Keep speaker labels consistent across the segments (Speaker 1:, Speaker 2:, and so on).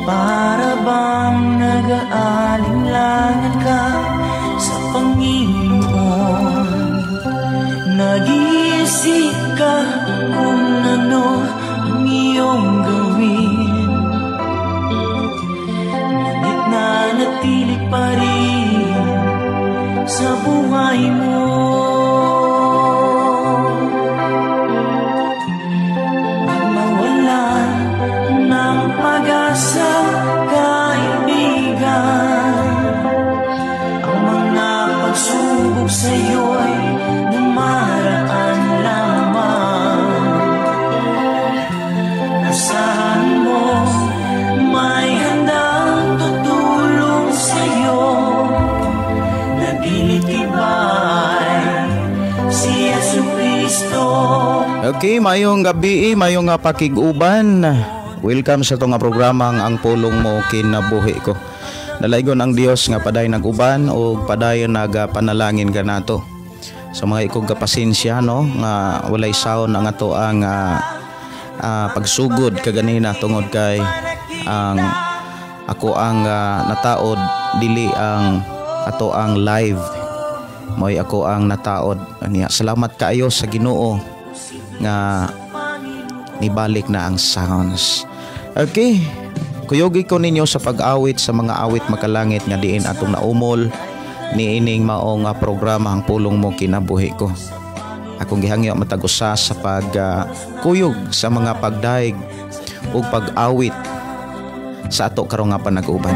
Speaker 1: Para bang nag-aalinlangan ka sa Panginoon? Nag-iisip ka kung ano ang iyong gawin, ngunit nanatili pa rin sa buhay mo. Huwag mawala ng pag-asa, kaibigan. Ang mga pagsubok sa'yo'y dumaraan lamang. Asahan mo, may handang tutulong sa'yo. Nagilitibay si Yesu Kristo.
Speaker 2: Okay, mayong gabi, mayong nga pakig-uban. Welcome sa itong programang Ang Pulong Mo Kinabuhi Ko. Dalaygon ang Dios nga paday nag-uban o padayon nagapanalangin ka nato. Sa mga ikog kapasensya, no, nga walay sound ang ato ang pagsugod kaganina tungod kay ang ako ang nataod dili ang ato ang live. Moy ako ang nataod. Anya, salamat kaayo sa Ginoo nga nibalik na ang sounds. Okay, kuyogi ko ninyo sa pag-awit sa mga awit makalangit nga diin atong naumol niining maong programa Ang Pulong Mo Kinabuhi Ko. Akong gihangyo matag usa sa pag kuyog sa mga pagdaig ug pag-awit sa ato karong nga panag-uban.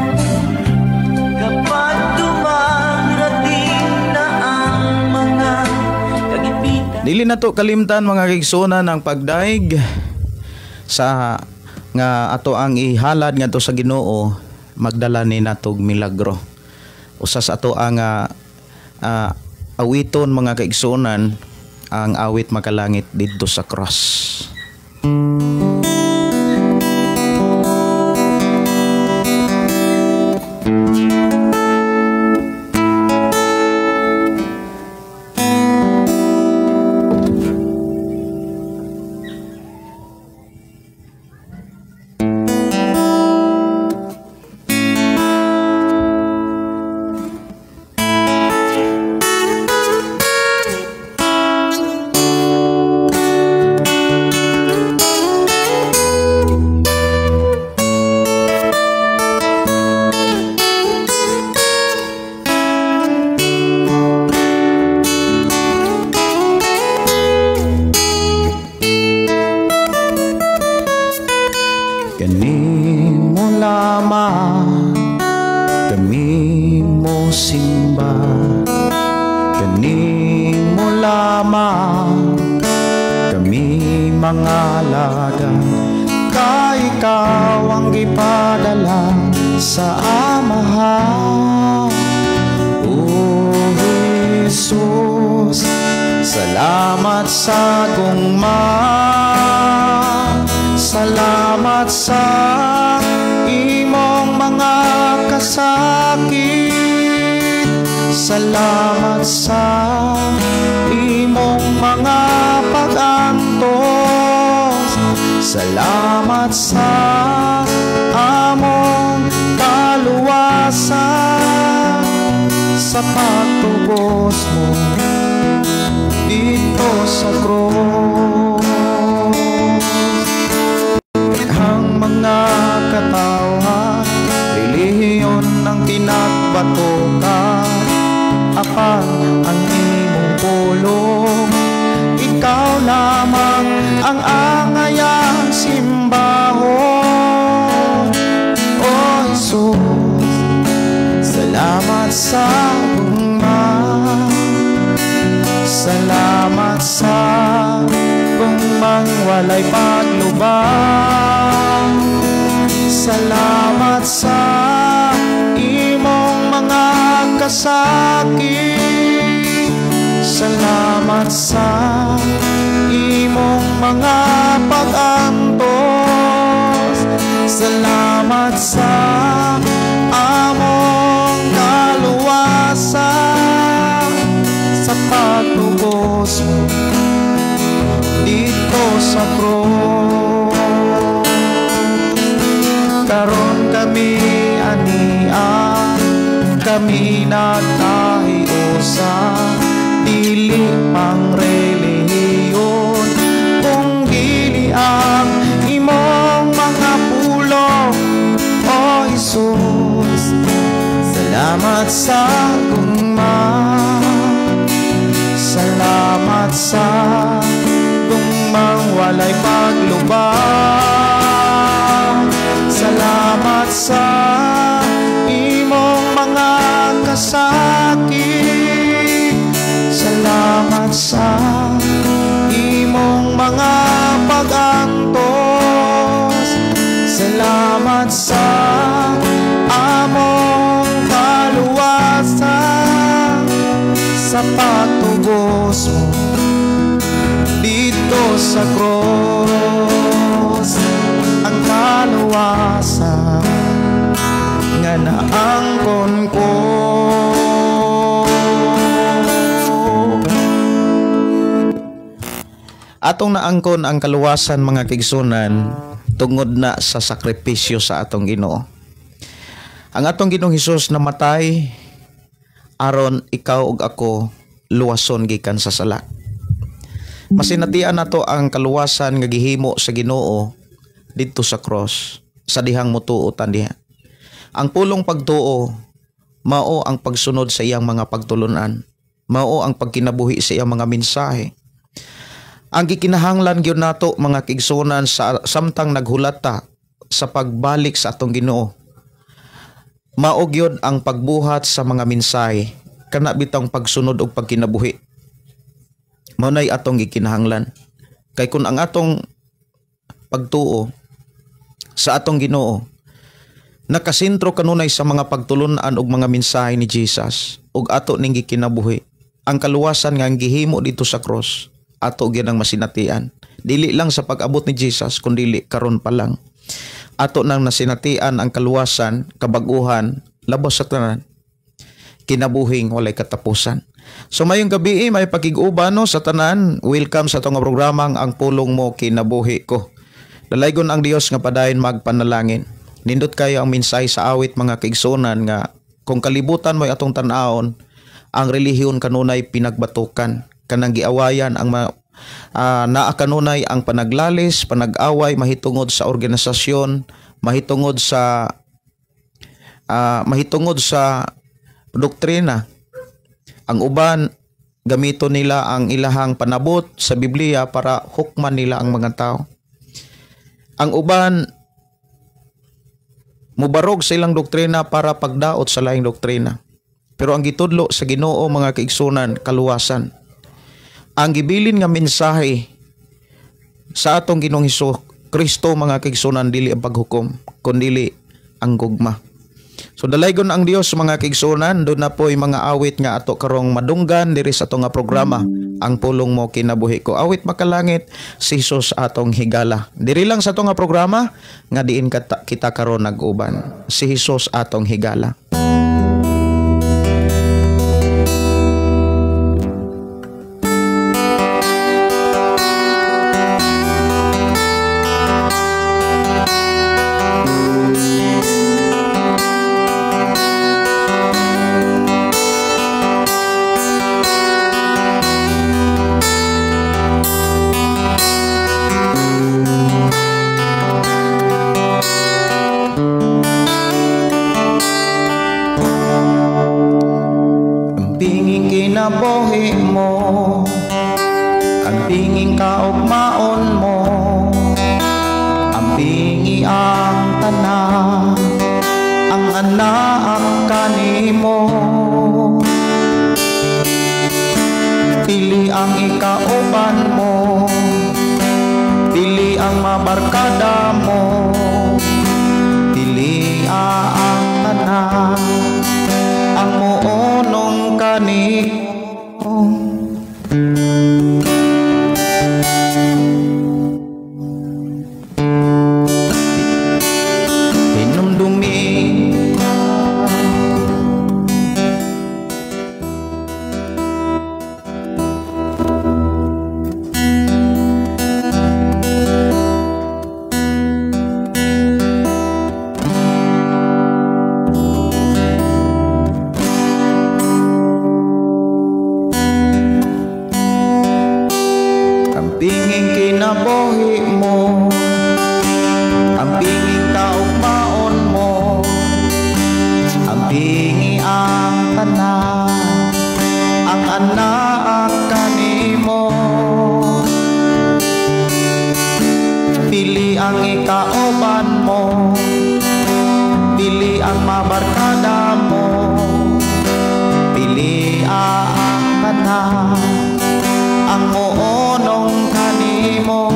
Speaker 1: Kapag dumarating na ang mga kagipitan,
Speaker 2: dili na to kalimtan mga kaigsuonan ang pagdaig sa nga ato ang ihalad ngadto sa Ginoo, magdala ni natog milagro. Usa sa ato ang awiton mga kaigsuonan ang awit makalangit didto sa cross.
Speaker 3: Sa krus. Karon
Speaker 2: Kami nagtahiusa, dili pang relihiyon, kung dili ang imong mga pulong, O Jesus. Salamat sa gugma, salamat sa gugmang walay paglubang. Salamat sa imong mga kasakit, salamat sa imong mga pag-antos, salamat sa among kaluwasan, sa pagtubos mo dito sa cross, ang kaluwasan nga naangkon ko. Atong naangkon ang kaluwasan, mga kaigsunan, tungod na sa sakripisyo sa atong Ginoo. Ang atong Ginoong Hesus namatay aron ikaw ug ako luwason gikan sa sala. Masinatian nato ang kaluwasan nga gihimo sa Ginoo didto sa cross sa dihang motuo ta diha. Ang pulong pagtuo mao ang pagsunod sa iyang mga pagtulunan, mao ang pagkinabuhi sa iyang mga mensahe. Ang gikinahanglan gyud nato, mga kaigsunan, sa samtang naghulat ta sa pagbalik sa atong Ginoo, mao gyud ang pagbuhat sa mga mensahe, kana bitang pagsunod og pagkinabuhi. Mao nay atong gikinahanglan. Kay kun ang atong pagtuo sa atong Ginoo nakasentro kanunay sa mga pagtulunan og mga mensahe ni Jesus ug ato ning gikinabuhi, ang kaluwasan nga ang gihimo dito sa cross ato gyud ang masinatian. Dili lang sa pag-abot ni Jesus, kundili karon pa lang ato nang nasinatian ang kaluwasan, kabag-uhan, labos sa tanan, kinabuhing walay katapusan. So mayong gabi, may pakig-uban no sa tanan. Welcome sa atong programang Ang Pulong Mo Kinabuhi Ko. Dalaygon ang Dios nga padayon magpanalangin. Nindot kayo ang mensahe sa awit, mga kaigsunan, nga kung kalibutan mo'y atong tan-awon, ang relihiyon kanunay pinagbatukan, kanang giawayan ang naa kanunay ang panaglalis, panag-away mahitungod sa organisasyon, mahitungod sa doktrina. Ang uban gamito nila ang ilahang panabot sa Biblia para hukman nila ang mga tao. Ang uban mubarog sa ilang doktrina para pagdaot sa laing doktrina. Pero ang gitudlo sa Ginoo, mga kaigsunan, kaluwasan. Ang gibilin nga mensahe sa atong Ginoong Hesus Kristo, mga kaigsunan, dili ang paghukom, kundili ang gugma. So dalaygon ang Dios, mga kaigsunan, doon na po'y mga awit nga ato karong madunggan diri sa ato nga programa, Ang Pulong Mo Kinabuhi Ko. Awit Makalangit, si Jesus atong higala. Diri lang sa ato nga programa nga diin kita karon nag-uban. Si Jesus atong higala. Kinabuhi mo, ampinging kaugmaon mo, ampingi ang tanan, ang anak kanimo. Pili ang ikauban mo, pili ang mabarkada mo, pili ang tanan, ang muunong kanimo. Hinumdumi Ampinging kinabuhi mo, ampinging kaugmaon mo, ampingi ang tanan, ang anak kanimo. Pili ang ikauban mo, pili ang mabarkada mo, pili ang tanan, ang muunong kanimo.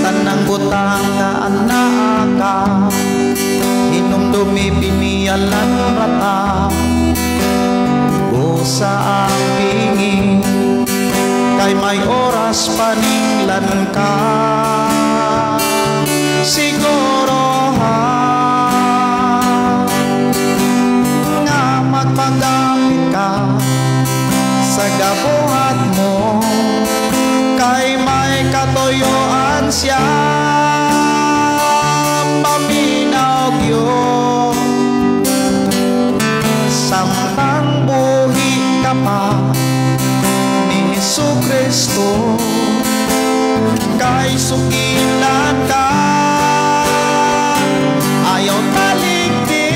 Speaker 2: Tanang butang nga anaa ka, hinumdumi piniyalan rata, busa ang pingi, kay may oras paninglan ka. Siguro ha, nga magpagamit ka sa gabuhat mo, kay may katuyuan siya. Paminaw gyud samtang buhi ka pa ni Hesus Kristo, kay sukilan ka, ayaw talikdi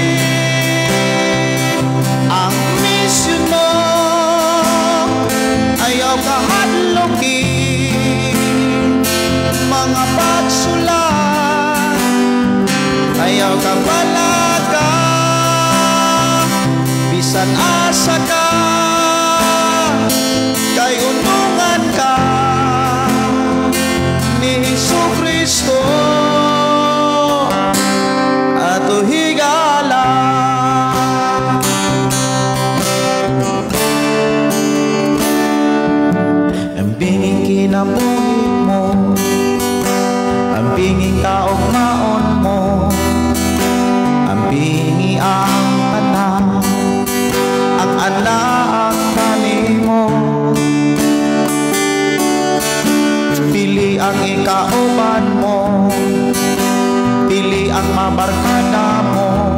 Speaker 2: ang misyon mo, ayaw kahadloki mga pagsulat, ayaw ka balaga bisan asa ka, kay unungan ka ni Hesus Kristo ato higala. Ampinging kinabuhi mo, ampinging kaugmaon mo, ampingi ang tanan, ang anak kanimo. Pili ang ikauban mo, pili ang mabarkada mo,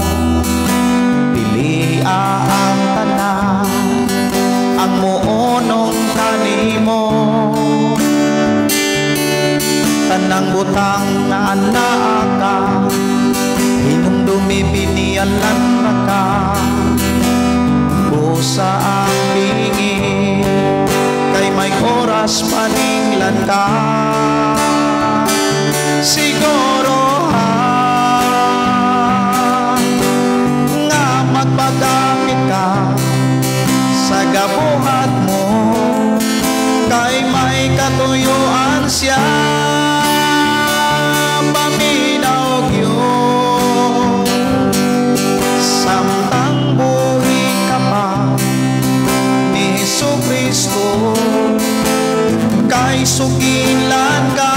Speaker 2: pili ang tanan, ang muunong kanimo. Tanang butang nga anaa ka, hinumdumi piniyalan ra ka, busa ang bingi, kay may oras paninglan ka. Siguro ha, nga magpagamit ka sa gabuhat mo, kay may katuyuan siya. Paminaw gyud samtang buhi ka pa ni Hesus Kristo, kay sukilan ka,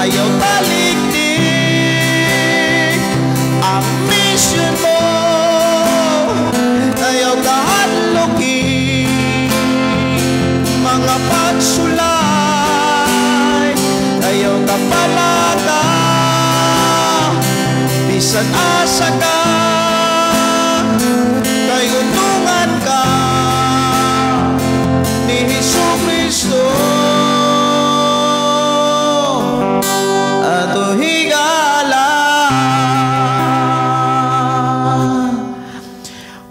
Speaker 2: ayaw talikdi ang misyon mo, ayaw kahadloki mga pagsulay, ayaw ka palaka bisan asa ka, kay unungan ka ni Hesus Kristo ato higala.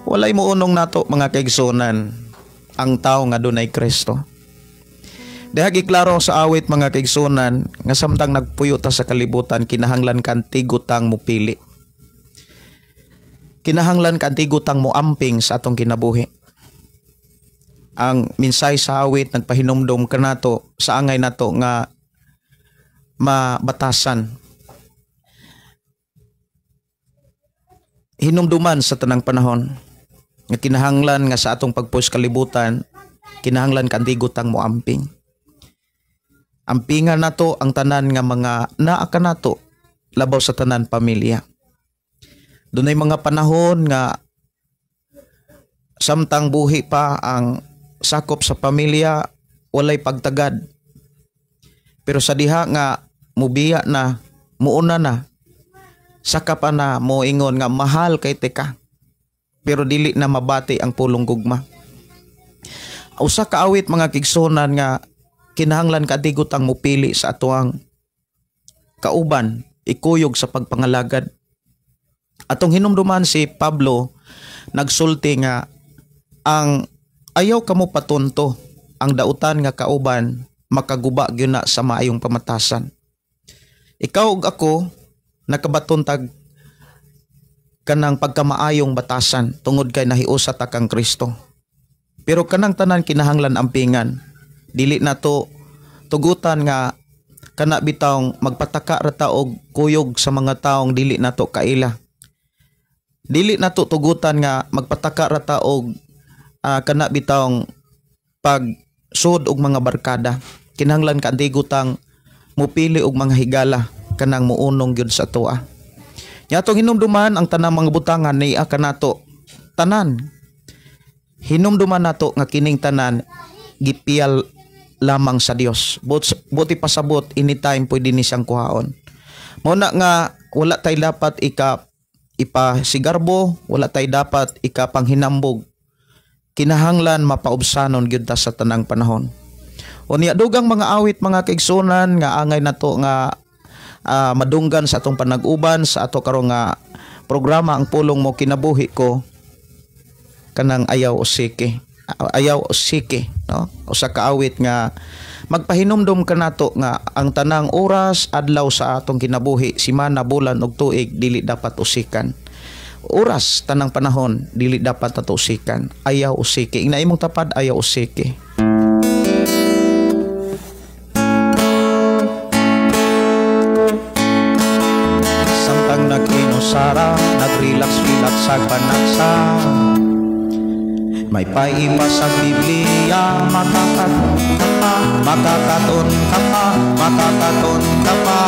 Speaker 2: Walay muunong nato mga kaigsunan ang tao nga dunay Kristo. Diha giklaro sa awit mga kaigsunan nga samtang nagpuyo ta sa kalibutan, kinahanglan kan tigutang mupili. Kinahanglan kan tigutang moamping sa atong kinabuhi. Ang minsay sa awit nagpahinumdom kanato sa angay nato nga mabatasan. Hinumduman sa tanang panahon nga kinahanglan nga sa atong pagpuyo sa kalibutan, kinahanglan kan tigutang moamping. Ampingan nato ang tanan nga mga naa kanato labaw sa tanan pamilya. Dunay mga panahon nga samtang buhi pa ang sakop sa pamilya, walay pagtagad. Pero sa diha nga mubiya na, muuna na, saka pa na moingon nga mahal kay teka, pero dili na mabati ang pulong gugma. Usa ka awit, mga kigsunan, nga kinahanglan kaantigo tang mupili sa atoang kauban ikuyog sa pagpangalagad. Atong hinumduman si Pablo nagsulti nga ang ayaw kamo patunto, ang dautan nga kauban makaguba gyud na sa maayong pamatasan. Ikaw ug ako nakabaton tag kanang pagkamaayong batasan tungod kay nahiusa ta kang Kristo. Pero kanang tanan kinahanglan ampingan. Dili na to tugutan nga kana bitawng magpataka ra ta og kuyog sa mga taong dili nato kaila. Dili nato tugutan nga magpataka ra ta og kana bitawng pagsud og mga barkada. Kinahanglan kaantigo tang mupili og mga higala kanang muunong gyud sa atoa. Nya atong hinumduman ang tanang mga butangan niya kanato tanan. Hinumduman nato nga kining tanan gipiyal lamang sa Dios. Buti pasabot, anytime pwede ni siyang kuhaon. Mao na nga wala tay dapat ika ipasigarbo, wala tay dapat ikapanghinambog. Kinahanglan mapaubsanon gyud ta sa tanang panahon. Unya dugang mga awit, mga kaigsunan, nga angay nato nga madunggan sa atong panag-uban sa ato karon nga programa, Ang Pulong Mo Kinabuhi Ko, kanang Ayaw Usiki. Ayaw Usiki, no? Usa ka awit nga magpahinumdum kanato nga ang tanang oras, adlaw sa atong kinabuhi, simana, bulan ug tuig, dili dapat usikan. Oras, tanang panahon, dili dapat nato usikan. Ayaw usiki. Ingna imong tapad, ayaw usiki. Samtang nag-inusara, nag-relax-relax sa panaksa, may paipa sa Biblia, makakaton ka pa, makakaton ka pa, makakaton ka pa.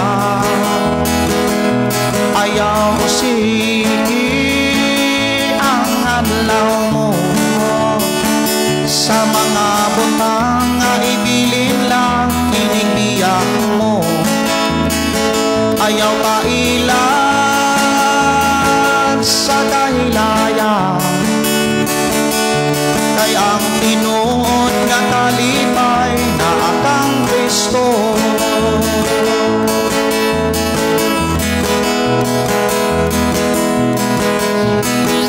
Speaker 2: Ayaw usiki ang adlaw mo sa mga butang nga ibilin lang inigbiya mo. Ayaw pailan sa kahilayan, kay ang tinuod nga kalipay naa kang Kristo.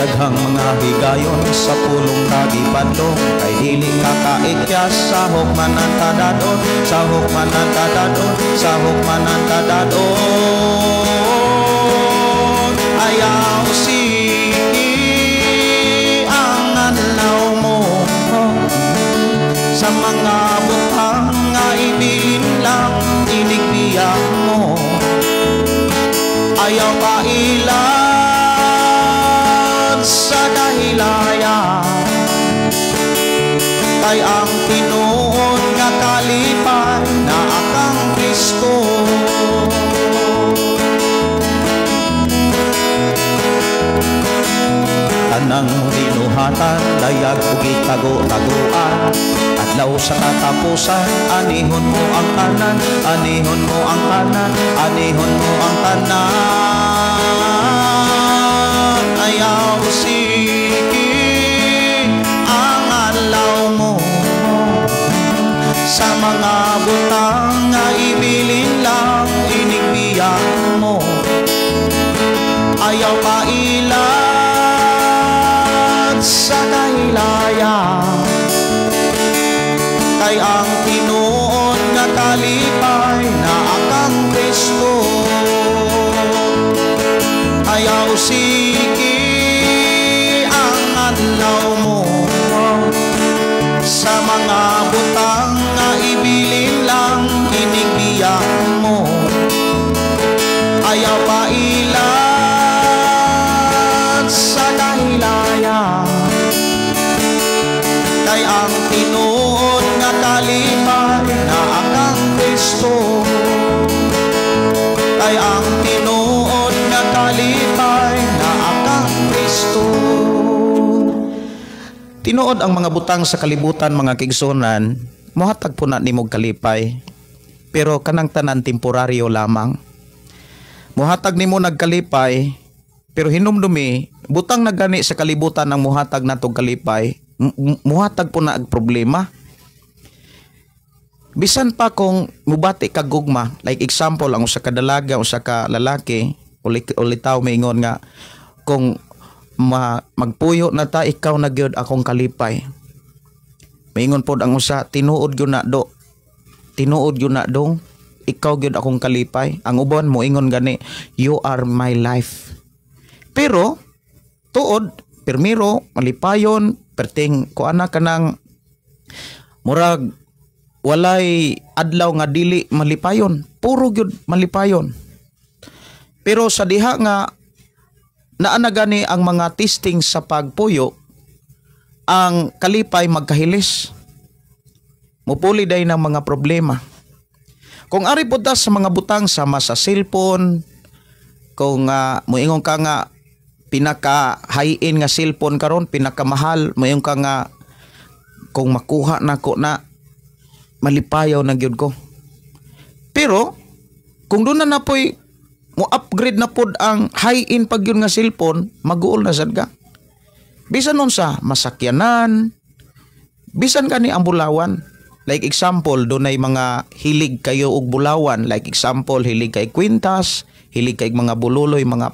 Speaker 2: Daghang mga higayon sa pulong kagipadlong, kay dili ka kaikyas, sahok man ang kadadon, sahok man ang kadadon, sahok man ang kadadon. Ayaw usiki ang adlaw mo sa mga butang nga ibilin lang inigbiya mo. Ayaw pailan sa kahilayan, kay ang tinuod nga kalipay naa kang Kristo. Tanang binuhatan, dayag ug gitago-taguan, adlaw sa katapusan, anihon mo ang tanan, anihon mo ang tanan, anihon mo ang tanan. Ayaw usiki ang adlaw mo sa mga butang nga ibilin lang inigbiya mo. Ayaw pailan sa kahilayan, kay ang tinuod nga kalipay naa kang Kristo. Ayaw usiki ang adlaw mo sa mga butang nga ibilin lang inigbiya mo. Ayaw pailan sa kahilayan, kay ang tinuod nga kalipay naa kang Kristo. Kay ang tinuod nga kalipay naa kang Kristo. Tinuod ang mga butang sa kalibutan, mga kaigsunan, mohatag po na nimog kalipay, pero kanang tanan temporaryo lamang. Mohatag nimo nagkalipay, pero hinumdumi, butang na gani sa kalibutan ang mohatag natog kalipay, Muhatag po na og problema. Bisan pa kung mubati ka gugma, like example, ang usa ka dalaga, usa ka lalaki, ulitaw maingon nga kung magpuyo na ta, ikaw na gyud akong kalipay. Maingon pod ang usa, "Tinuod gyud na do. Tinuod gyud na dong, ikaw gyud akong kalipay." Ang uban moingon gani, "You are my life." Pero tuod, pirmiro malipayon, perting kuana, kanang murag walay adlaw nga dili malipayon, puro gyud malipayon. Pero sa diha nga naa na gani ang mga testing sa pagpuyo, ang kalipay magkahilis, mupuli day ng mga problema. Kung ari pud ta sa mga butang sama sa cellphone, kung moingon ka nga pinaka high-end nga cellphone karon, pinakamahal, moingon ka nga kung makuha nako na, malipayaw na gyud ko. Pero kung doon na napoy mo upgrade na pod ang high-end pag yun nga cellphone, maguol na sad ka. Bisan nun sa masakyanan, bisan kani ang bulawan. Like example, doon ay mga hilig kayo og bulawan. Like example, hilig kay kwintas, hilig kay mga bululoy, mga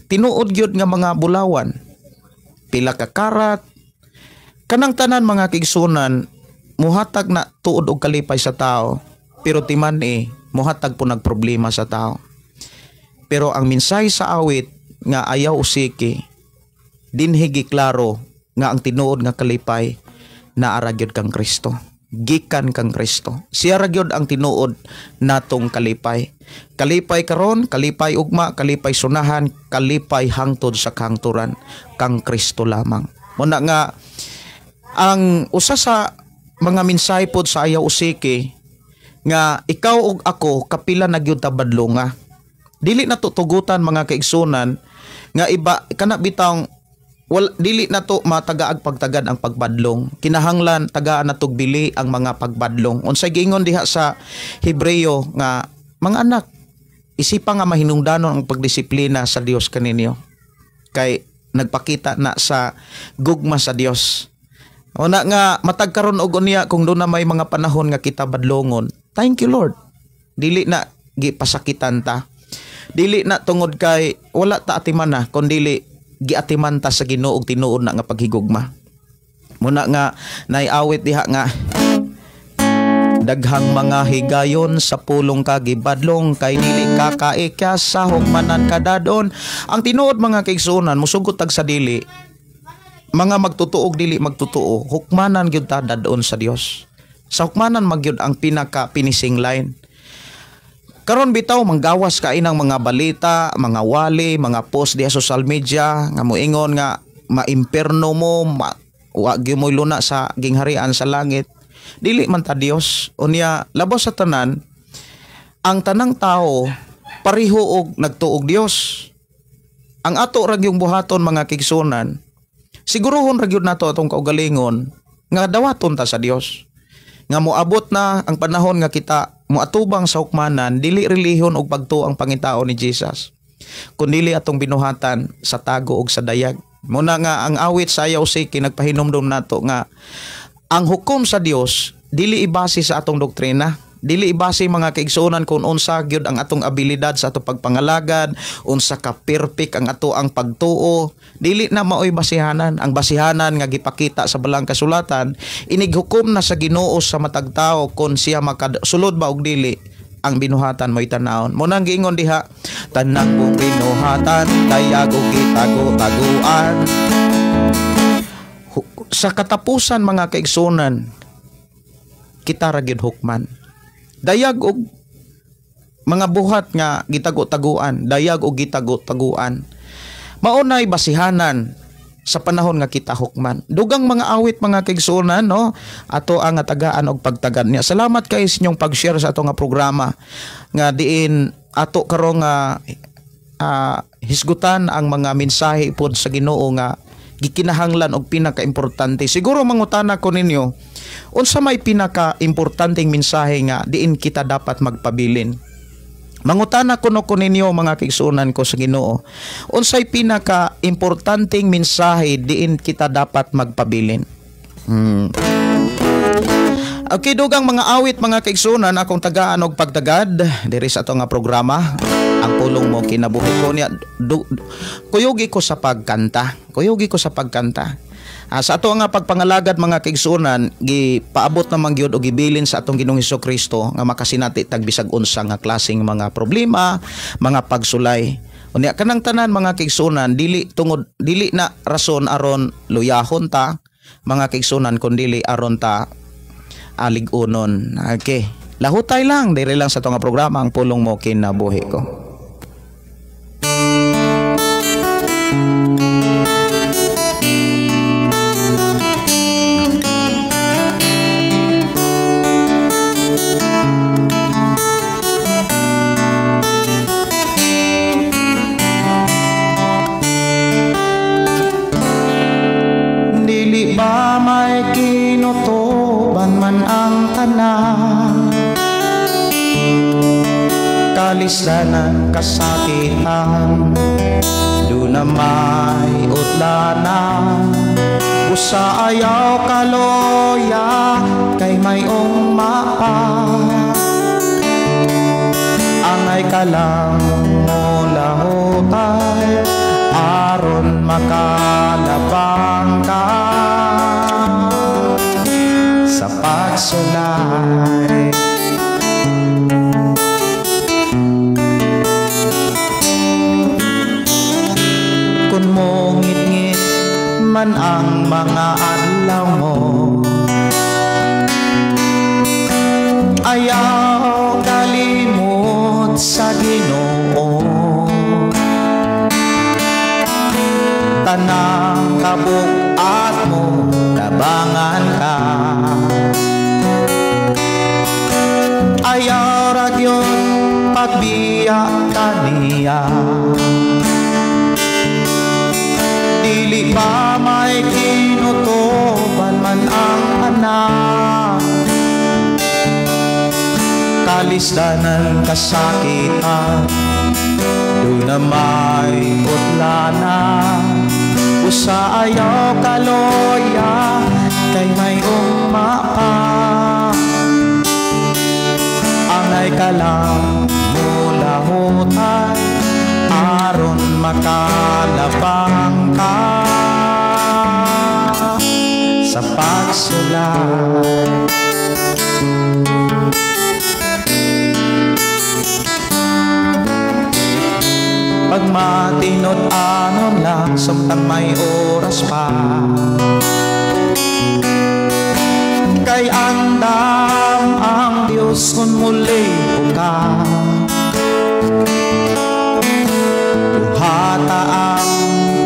Speaker 2: tinuod gyud nga mga bulawan. Pila ka karat. Kanang tanan, mga kaigsuonan, muhatag na tuod og kalipay sa tao. Pero timan eh, muhatag po nagproblema sa tao. Pero ang mensahe sa awit nga "Ayaw Usiki", dinhi giklaro nga ang tinuod nga kalipay naa ra gyud kang Kristo. Gikan kang Kristo. Siya ra gyud ang tinuod natong kalipay. Kalipay karon, kalipay ugma, kalipay sunahan, kalipay hangtod sa kahangturan, kang Kristo lamang. Muna nga ang usa sa mga mensahe pod sa "Ayaw Usiki" nga ikaw ug ako, kapila na gyud ta badlonga. Dili na to tugutan, mga kaigsunan, nga iba kana bitawng wal, dili na to matagaag pagtagad ang pagbadlong. Kinahanglan tagaan na tog bili ang mga pagbadlong. Unsay giingon diha sa Hebreo nga mga anak, isipa nga mahinungdanon ang pagdisiplina sa Dios kaninyo. Kay nagpakita na sa gugma sa Dios. Una nga matag karon og unya, kung doon na may mga panahon nga kita badlongon, thank you, Lord. Dili na gipasakitan ta. Dili na tungod kay wala ta atiman na, kun dili giatiman ta sa Ginoo og tinuod na nga paghigugma. Muna nga naiawit diha nga daghang mga higayon sa pulong kagibadlong kay dili ka kaikyas sa hukmanan kadadon. Ang tinuod, mga kaigsuonan, musugot tag sa dili, mga magtutuog dili magtutuo, hukmanan gyud ta dadon sa Dios. Sa hukmanan magyud ang pinaka finishing line. Karon bitaw manggawas ka inang mga balita, mga wali, mga post diha social media nga moingon nga maimperno mo, wa gyud mo luna sa gingharian sa langit. Dili man ta Dios. Unya labaw sa tanan, ang tanang tao pareho og nagtuog Dios. Ang ato ra gyung buhaton, mga kaigsuonan, siguruhon ra gyud nato atong kaugalingon nga dawaton ta sa Dios. Nga moabot na ang panahon nga kita moatubang sa hukmanan, dili relihon og pagtuo ang pangitao ni Jesus, kundili atong binuhatan sa tago og sa dayag. Muna nga ang awit sa "Ayaw Usiki" nagpahinumdum nato nga ang hukom sa Dios dili ibase sa atong doktrina. Dili ibase, mga kaigsuonan, kung unsa gyud ang atong abilidad sa atong pagpangalagad, unsa ka perfect ang ato ang pagtuo. Dili na maoy basihanan. Ang basihanan nga gipakita sa balang kasulatan, inighukom na sa Ginoo sa matag tawo kung siya makasulod ba og dili, ang binuhatan mo'y tanawon. Mo nang giingon diha, tanang mong binuhatan, dayag og gitago-taguan. Sa katapusan, mga kaigsuonan, kita ra gyud hukman. Dayag og mga buhat nga gitago-taguan, dayag og gitago-taguan. Maunay basihanan sa panahon nga kita hukman. Dugang mga awit, mga kaigsuonan, no, ato ang tagaan og pagtagad niya. Salamat kay sa inyong pag-share sa ato nga programa nga diin ato karong nga hisgutan ang mga mensahe pod sa Ginoo nga gikinahanglan og pinakaimportante. Siguro mangutana ko ninyo, unsa may pinakaimportanteng mensahe nga diin kita dapat magpabilin? Mangutana kuno ko ninyo, mga kaigsuonan ko sa Ginoo. Unsay pinaka importanteng mensahe diin kita dapat magpabilin? Okay, dugang mga awit, mga kaigsuonan, akong tagaan og pagtagad diri sa ato nga programa, Ang Pulong Mo Kinabuhi Ko niya. Kuyugi ko sa pagkanta. Kuyugi ko sa pagkanta. Sa ato nga pagpangalagad, mga kaigsuonan, gipaabot naman gyud og gibilin sa atong Ginoong Kristo nga makasinati tag bisag unsa nga klaseng mga problema, mga pagsulay. Unya kanang tanan, mga kaigsuonan, dili tungod, dili na rason aron luyahon ta, mga kaigsuonan, kun dili aron ta alig-unon. Okay. Lahutay lang diri lang sa ato nga programa, Ang Pulong Mo Kinabuhi Ko. Dili ba may kinutuban man ang tanan, kalisdanan, kasakitan, duna may utlanan. Usa ayaw kaloya kay mayong mapa, angay ka lang mulahutay aron makalabang ka sa pagsulay. Kung mongit-ngit man ang mga adlaw mo, ayaw kalimot sa Ginoo. Tanang kabug-at mo, tabangan ka. Ayaw ra gyud pagbiya kaniya. Dili ba may kinutuban man ang anak, kalisdanan, kasakitan, duna may utlanan. Usa ayaw kaloya kay may umapa, angay ka lang mulahutay aron makalabang ka sa pagsulay. Pagmatinod-anon lang samtang may oras pa, kay andam ang Diyos kung muli ka. Buhata ang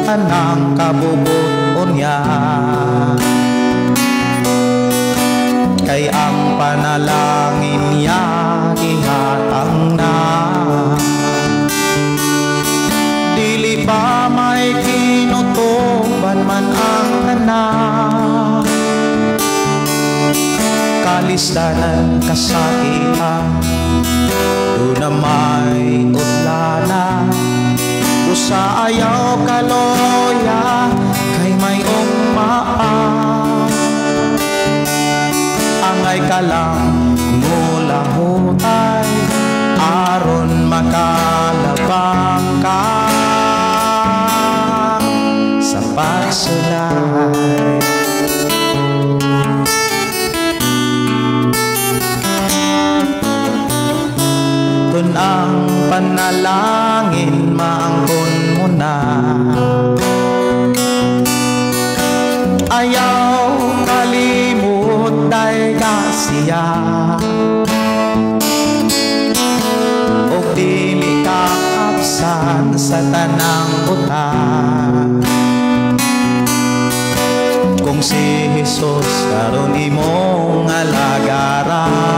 Speaker 2: tanang kabubuton niya, kay ang panalangin niya gihatang na. Dili ba may kinutuban man ang tanan, kalisdanan, kasakitan, duna may utlanan. Usa ayaw kaloya kay may umaa, angay ka lang mulahutay aron makalabang ka sa pagsulay. Kun ang panalangin maangkon mo na, ayaw kalimot day kasiya. Og dili ka absan sa tanang utang, kung si Jesus karon imong alagaran.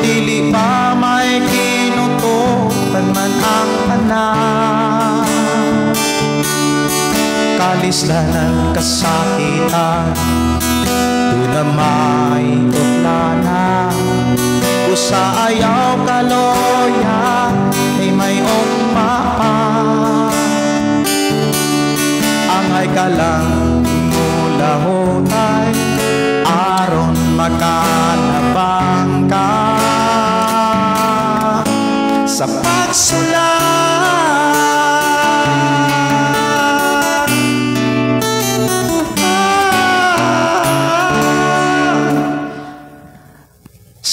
Speaker 2: Dili pa may kinutuban man ang tanan, kalisdanan, kasakitan, duna may utlanan. Usa ayaw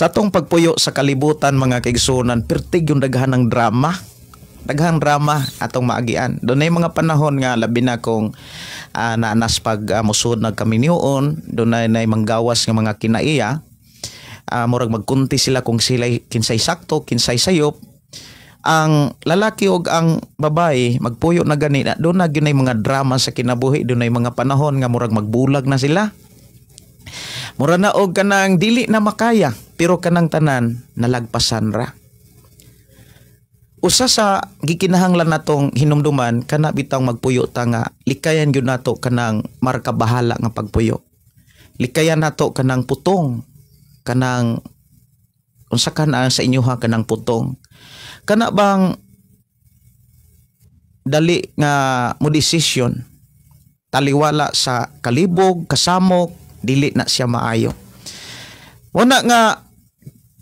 Speaker 2: Sa atong pagpuyo sa kalibutan, mga kaigsuonan, pertig yung daghan ng drama. Daghang drama atong maagian. Dunay mga panahon nga labi na kung naanas pag musod nagkaminyoon, dunay nay manggawas nga mga kinaiya. Murag magkunti sila kung sila kinsay sakto, kinsay sayop. Ang lalaki og ang babae magpuyo na gani na doon na gyud mga drama sa kinabuhi, dunay mga panahon nga murag magbulag na sila. Mura na og kanang dili na makaya, pero kanang tanan nalagpasan ra. Usa sa gikinahanglan natong hinumduman kana bitawng magpuyo ta nga likayan gyud nato kanang markabahala nga pagpuyo. Likayan nato kanang putong, kanang unsa kana sa inyoha kanang putong. Kana bang dali nga mo desisyon taliwala sa kalibog, kasamok, dili na siya maayo. Wala nga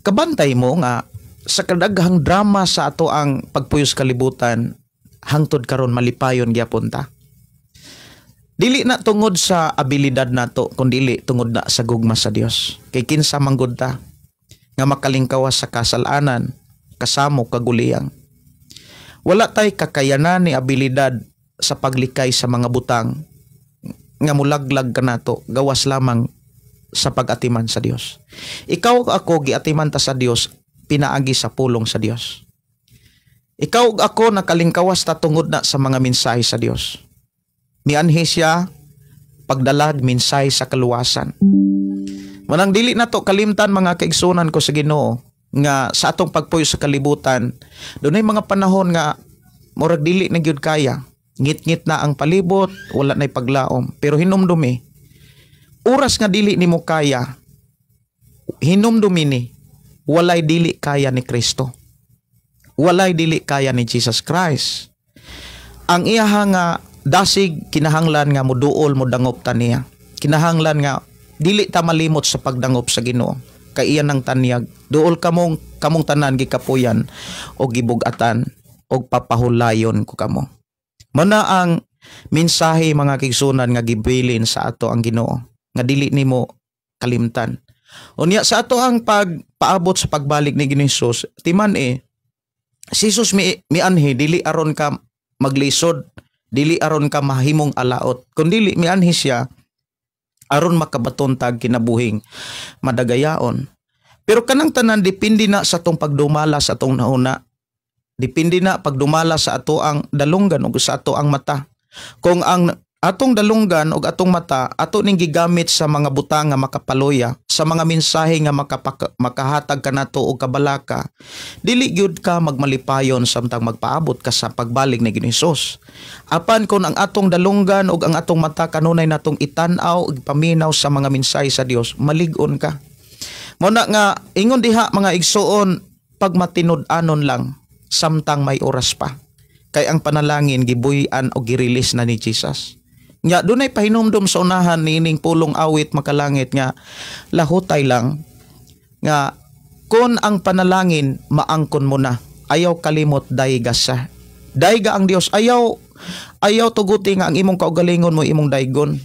Speaker 2: kabantay mo nga sa kadaghang drama sa ato ang pagpuyo sa kalibutan, hangtod karon malipayon gyapon ta. Dili na tungod sa abilidad nato, kun dili tungod na sa gugma sa Dios. Kay kinsa man gud ta nga makalingkawas sa kasalanan, kasamo kaguliyang. Wala tay kakayanan ni abilidad sa paglikay sa mga butang nga mulaglag kanato, gawas lamang sa pag-atiman sa Dios. Ikaw ako giatiman ta sa Dios pinaagi sa pulong sa Dios. Ikaw ug ako nakalingkawas ta tungod na sa mga mensahe sa Dios. Mianhi siya pagdalag mensahe sa kaluwasan. Manang dili nato kalimtan, mga kaigsunan ko sa Ginoo, nga sa atong pagpuyo sa kalibutan, dunay mga panahon nga murag dili na gyud kaya. Ngit-ngit na ang palibot, wala na'y paglaom. Pero hinumdumi, oras nga dili nimo kaya, hinumdumi ni, walay dili kaya ni Kristo. Walay dili kaya ni Jesus Christ. Ang iyaha nga dasig kinahanglan nga muduol modangop ta niya. Kinahanglan nga dili ta malimot sa pagdangop sa Ginoo. Kay iya nang tanyag, duol kamong kamong tanan gikapuyan o gibugatan og papahulayon ko kamo. Muna ang mensahe, mga kaigsunan, nga gibilin sa ato ang Ginoo nga dili nimo kalimtan. Unya sa ato ang pagpaabot sa pagbalik ni Ginoong Hesus, timan eh si Jesus mi mianhi dili aron ka maglisod, dili aron ka mahimong alaot, kundi mianhi siya aron makabaton tag kinabuhing madagayaon. Pero kanang tanan depende na sa atong pagdumala sa atong nauna. Depende na pagdumala sa ato ang dalunggan ug sa ato ang mata. Kung ang atong dalunggan ug atong mata ato ning gigamit sa mga butang nga makapaluya, sa mga mensahe nga makahatag kanato og kabalaka, dili gyud ka magmalipayon samtang magpaabot ka sa pagbalik ni Ginoong Hesus. Apan kung ang atong dalunggan ug ang atong mata kanunay natong itan-aw ug paminaw sa mga mensahe sa Dios, malig-on ka. Mao na nga ingon diha, mga igsuon, pagmatinud-anon lang samtang may oras pa. Kay ang panalangin gibuy-an o gi-release na ni Jesus. Nga dunay pahinumdum sa unahan niining pulong awit makalangit nga lahutay lang nga kon ang panalangin maangkon mo na, ayaw kalimot dayga sa. Dayga ang Dios, ayaw ayaw tuguti nga ang imong kaugalingon mo imong daygon.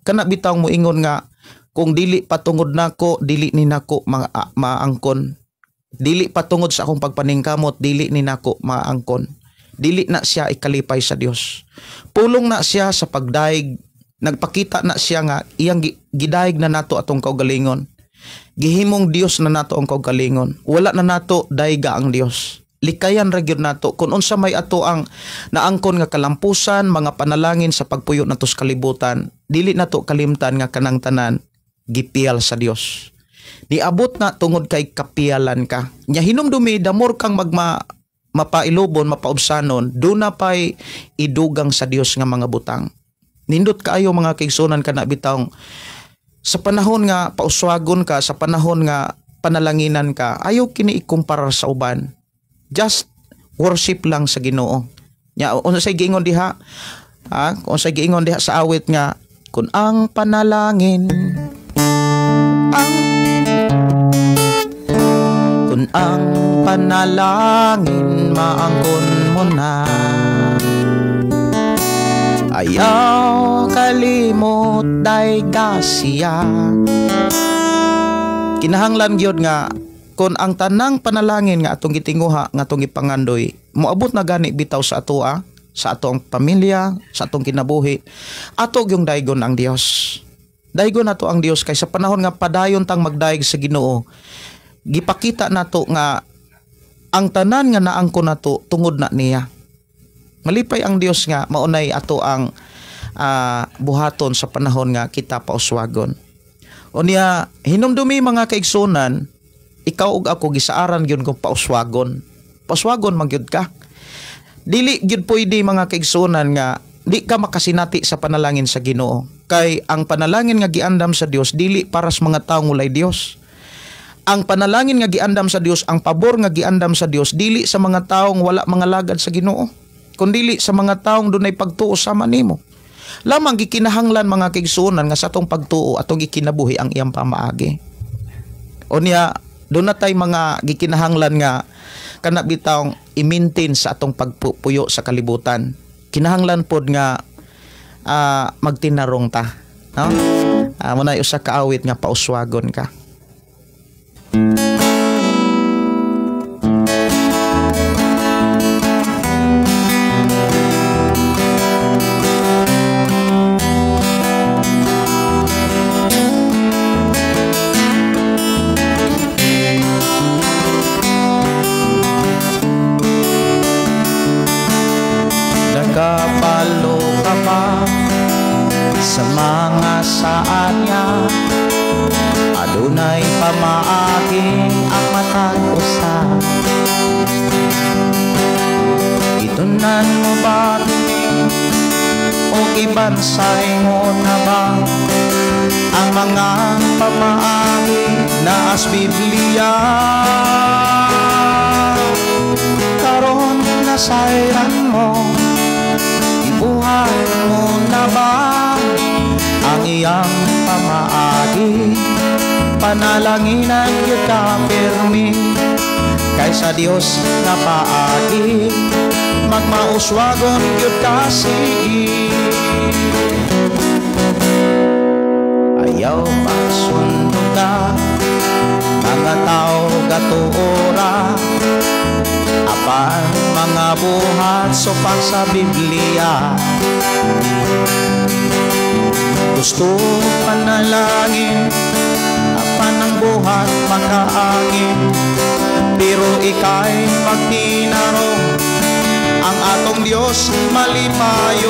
Speaker 2: Kana bitaw mo ingon nga kung dili patungod nako, dili ni nako maangkon. Dili patungod sa akong pagpaningkamot, dili ni nako maangkon. Dili na siya ikalipay sa Dios. Pulong na siya sa pagdaig, nagpakita na siya nga iyang gidayeg na nato atong kaugalingon. Gihimong Dios na nato ang kaugalingon. Wala na nato dayga ang Dios. Likayan ra gyud nato kung unsa may ato ang naangkon nga kalampusan, mga panalangin sa pagpuyo nato sa kalibutan. Dili nato kalimtan nga kanang tanan gipiyal sa Dios. Niabot na tungod kay kapiyalan ka. Nya hinumdumi, damor kang magma mapailubon, mapaubsanon, duna pa'y idugang sa Dios nga mga butang. Nindot kaayo, mga kaigsunan, kana bitawng sa panahon nga pauswagon ka, sa panahon nga panalanginan ka, ayaw kini ikumpara sa uban. Just worship lang sa Ginoo. Nya unsay giingon diha? Ha? Unsay giingon diha sa awit nga kun ang panalangin ang kun ang panalangin maangkon mo na, ayaw kalimot dayga siya. Kinahanglan gyud nga kon ang tanang panalangin nga atong gitinguha, nga atong gipangandoy, moabot na gani bitaw sa atoa, sa atong pamilya, sa atong kinabuhi, ato gyung daygon ang Dios. Daygon nato ang Dios kay sa panahon nga padayon tang magdayeg sa Ginoo, gipakita nato nga ang tanan nga naangko nato tungod na niya. Malipay ang Dios nga maunay ato ang buhaton sa panahon nga kita pauswagon. Unya, hinumdumi mga kaigsunan, ikaw ug ako gisaaran gyud kung pauswagon. Pauswagon man gyud ka. Dili gyud pwede mga kaigsunan nga di ka makasinati sa panalangin sa Ginoo. Kay ang panalangin nga giandam sa Dios dili para sa mga taong walay Dios. Ang panalangin nga giandam sa Dios, ang pabor nga giandam sa Dios dili sa mga taong wala mga lagad sa Ginoo, kundili sa mga taong dunay pagtuo sama nimo. Lamang gikinahanglan mga kaigsunan nga sa atong pagtuo atong gikinabuhi ang iyang pamaagi. Unya, doon na tay mga gikinahanglan nga kana bitawng i-maintain sa atong pagpuyo sa kalibutan. Kinahanglan pod nga magtinarong ta, no? Muna usa ka awit nga pauswagon ka. Nagkapalo ka pa sa mga saad niya, adunay pamaagi ang matag usa. Gitunan mo ba kini o gibansay mo na ba ang mga pamaagi na as Biblia? Karon nasayran mo, ibuhat mo na ba ang iyang pamaagi? Panalanginan gyud ka pirmi kaysa Dios nga paagi, magmauswagon gyud ka sige. Ayaw pagsundo ka, mga tao gatuora, apan mga buhat sopak sa Biblia. Gusto panalangin, apan ang buhat makaangin, pero ika'y magtinarong, ang atong Diyos malipayon.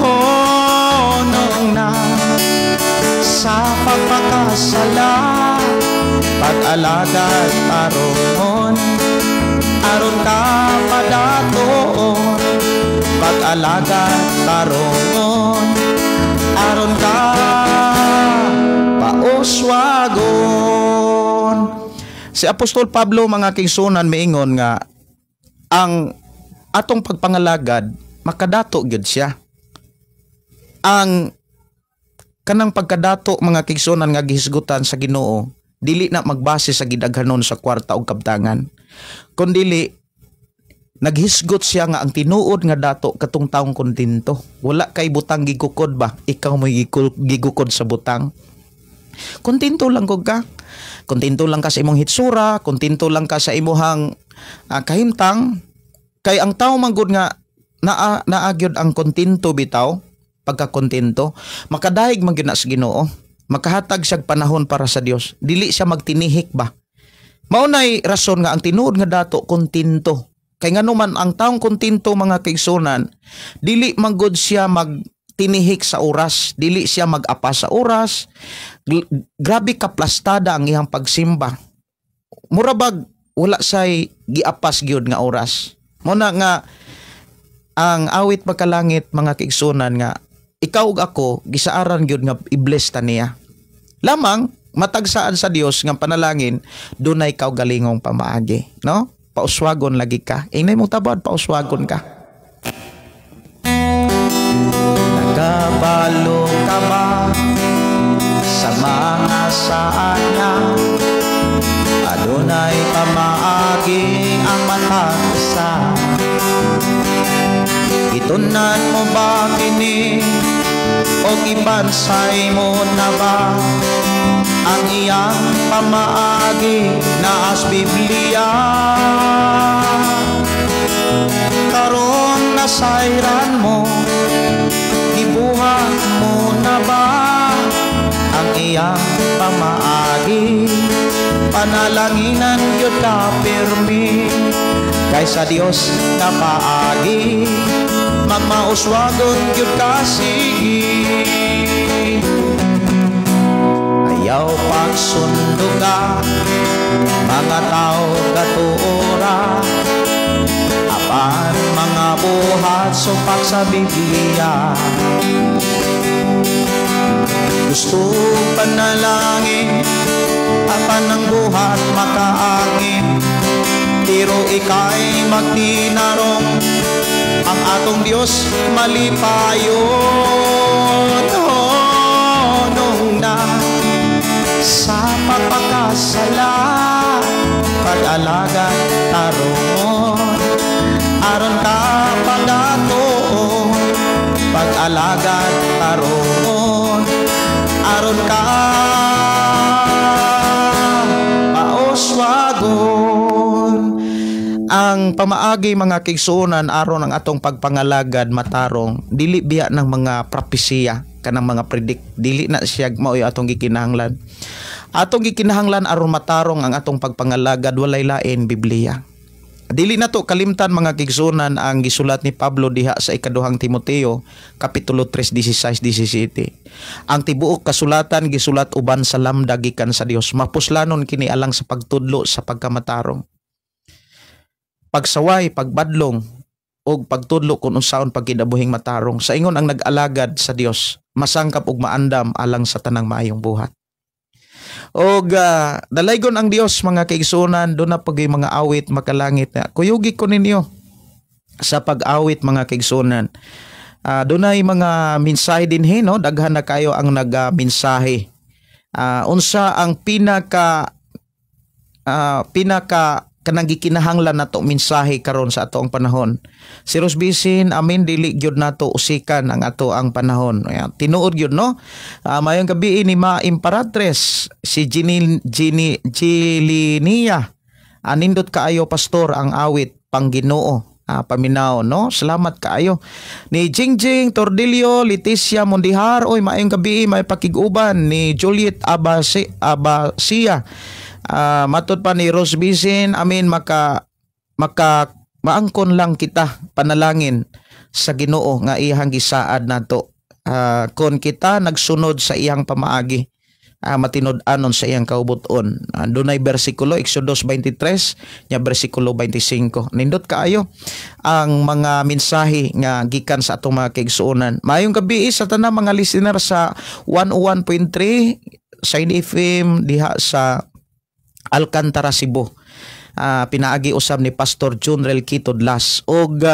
Speaker 2: Honong na sa pagpakasala, pag-alagad aron, aron ka padatoon. Pag-alagad tarongon, aron ka pauswagon. Si Apostol Pablo mga kaigsunan miingon nga ang atong pagpangalagad makadato gyud siya. Ang kanang pagkadato mga kaigsunan nga gihisgutan sa Ginoo dili na magbase sa gidaghanon sa kwarta og kabtangan, kundili naghisgot siya nga ang tinuod nga dato katong taong kontento. Wala kay butang gigukod ba? Ikaw mo'y gigukod sa butang. Kontento lang kog ka. Kontento lang ka sa imong hitsura, kontento lang ka sa imuhang kahimtang. Kay ang tao man gud nga naa gyud ang kontento bitaw, pagkakontento, makadayeg man gyud na sa Ginoo. Makahatag siyag panahon para sa Dios. Dili siya magtinihik ba? Maunay rason nga ang tinuod nga dato kontento. Kay ngano man ang taong kontento mga kaigsunan, dili man gud siya magtinihik sa oras, dili siya mag-apa sa oras. Grabe kaplastada ang iyang pagsimba. Mura bag wala say giapas gyud nga oras. Muna nga ang awit makalangit mga kaigsunan nga ikaw ug ako gisaaran gyud nga i-bless ta niya. Lamang matagsaad sa Dios nga panalangin dunay kaugalingong pamaagi, no? Pauswagon lagi ka. Inay mong tabad, pauswagon ka. Nagabalo ka ba sa mga saan niya? Adunay pamaagi ang matag usa. Itunan mo ba kini o gibansay mo na ba Ang iyang pamaagi naas Biblia. Karon nasayran mo, gibuhat mo na ba ang iyang pamaagi? Panalanginan gyud ka pirmi, kaysa Dios nga paagi, magmauswagon gyud ka sige. Ayaw pagsunduga, mga tao katuora, apan mga buhat supak sa Biblia. Gusto panalangin, apan ang buhat makaangin, pero ika'y magtinarong, ang atong Diyos malipayon. Honong na sa pagpakasala, pag-alagad tarungon, aron ka pagatuon, pag-alagad tarungon, aron ka pauswagon. Ang pamaagi mga kigsuonan aron ang atong pagpangalagad matarong, dili biya ng mga propesiya kanang mga predict, dili na siya maoy atong gikinahanglan. Atong gikinahanglan aron matarong ang atong pagpangalagad, walay lain Biblia. Dili na to kalimtan mga kigsuonan ang gisulat ni Pablo diha sa ikaduhang Timoteo kapitulo 3:16-17. Ang tibuok kasulatan gisulat uban sa lamda gikan sa Dios, mapuslanon kini alang sa pagtudlo sa pagkamatarong, pagsaway, pagbadlong og pagtudlo kung unsaon pagkinabuhing matarong. Sa ingon ang nag-alagad sa Dios masangkap og maandam alang sa tanang maayong buhat. Og dalaygon ang Dios mga kaigsuonan, do na pag mga awit makalangit na. Kuyugi ko ninyo sa pag-awit mga kaigsuonan. Dunay mga mensahe dinhi, no? Daghan na kayo ang nagmensahe. Unsa ang pinaka kanang gikinahanglan nato mensahe karon sa ato ang panahon. Si Rose Bisin, amin dili gyud nato usikan ang ato ang panahon. Ayan, tinuod gyud, no? Mayong gabi ni Ma Imperatres, si Gilinia. Anindot kaayo pastor ang awit pang Ginoo. Paminaw, no? Salamat kaayo. Ni Jingjing Tordillo, Leticia Mondihar, oy maayong gabi, may pakig-uban ni Juliet Abasia. Matod pa ni Rose Bisin, amin maka maangkon lang kita panalangin sa Ginoo nga iyang gisaad nato. Kon kita nagsunod sa iyang pamaagi, matinud-anon sa iyang kaubuton. Dunay bersikulo Exodus 23 nya bersikulo 25. Nindot kaayo ang mga mensahe nga gikan sa atong mga kaigsuonan. Maayong gabi sa tanang mga listener sa 101.3 Shine FM diha sa Alcantara, Cebu. Pinaagi usab ni Pastor Junrel Quito Dlas og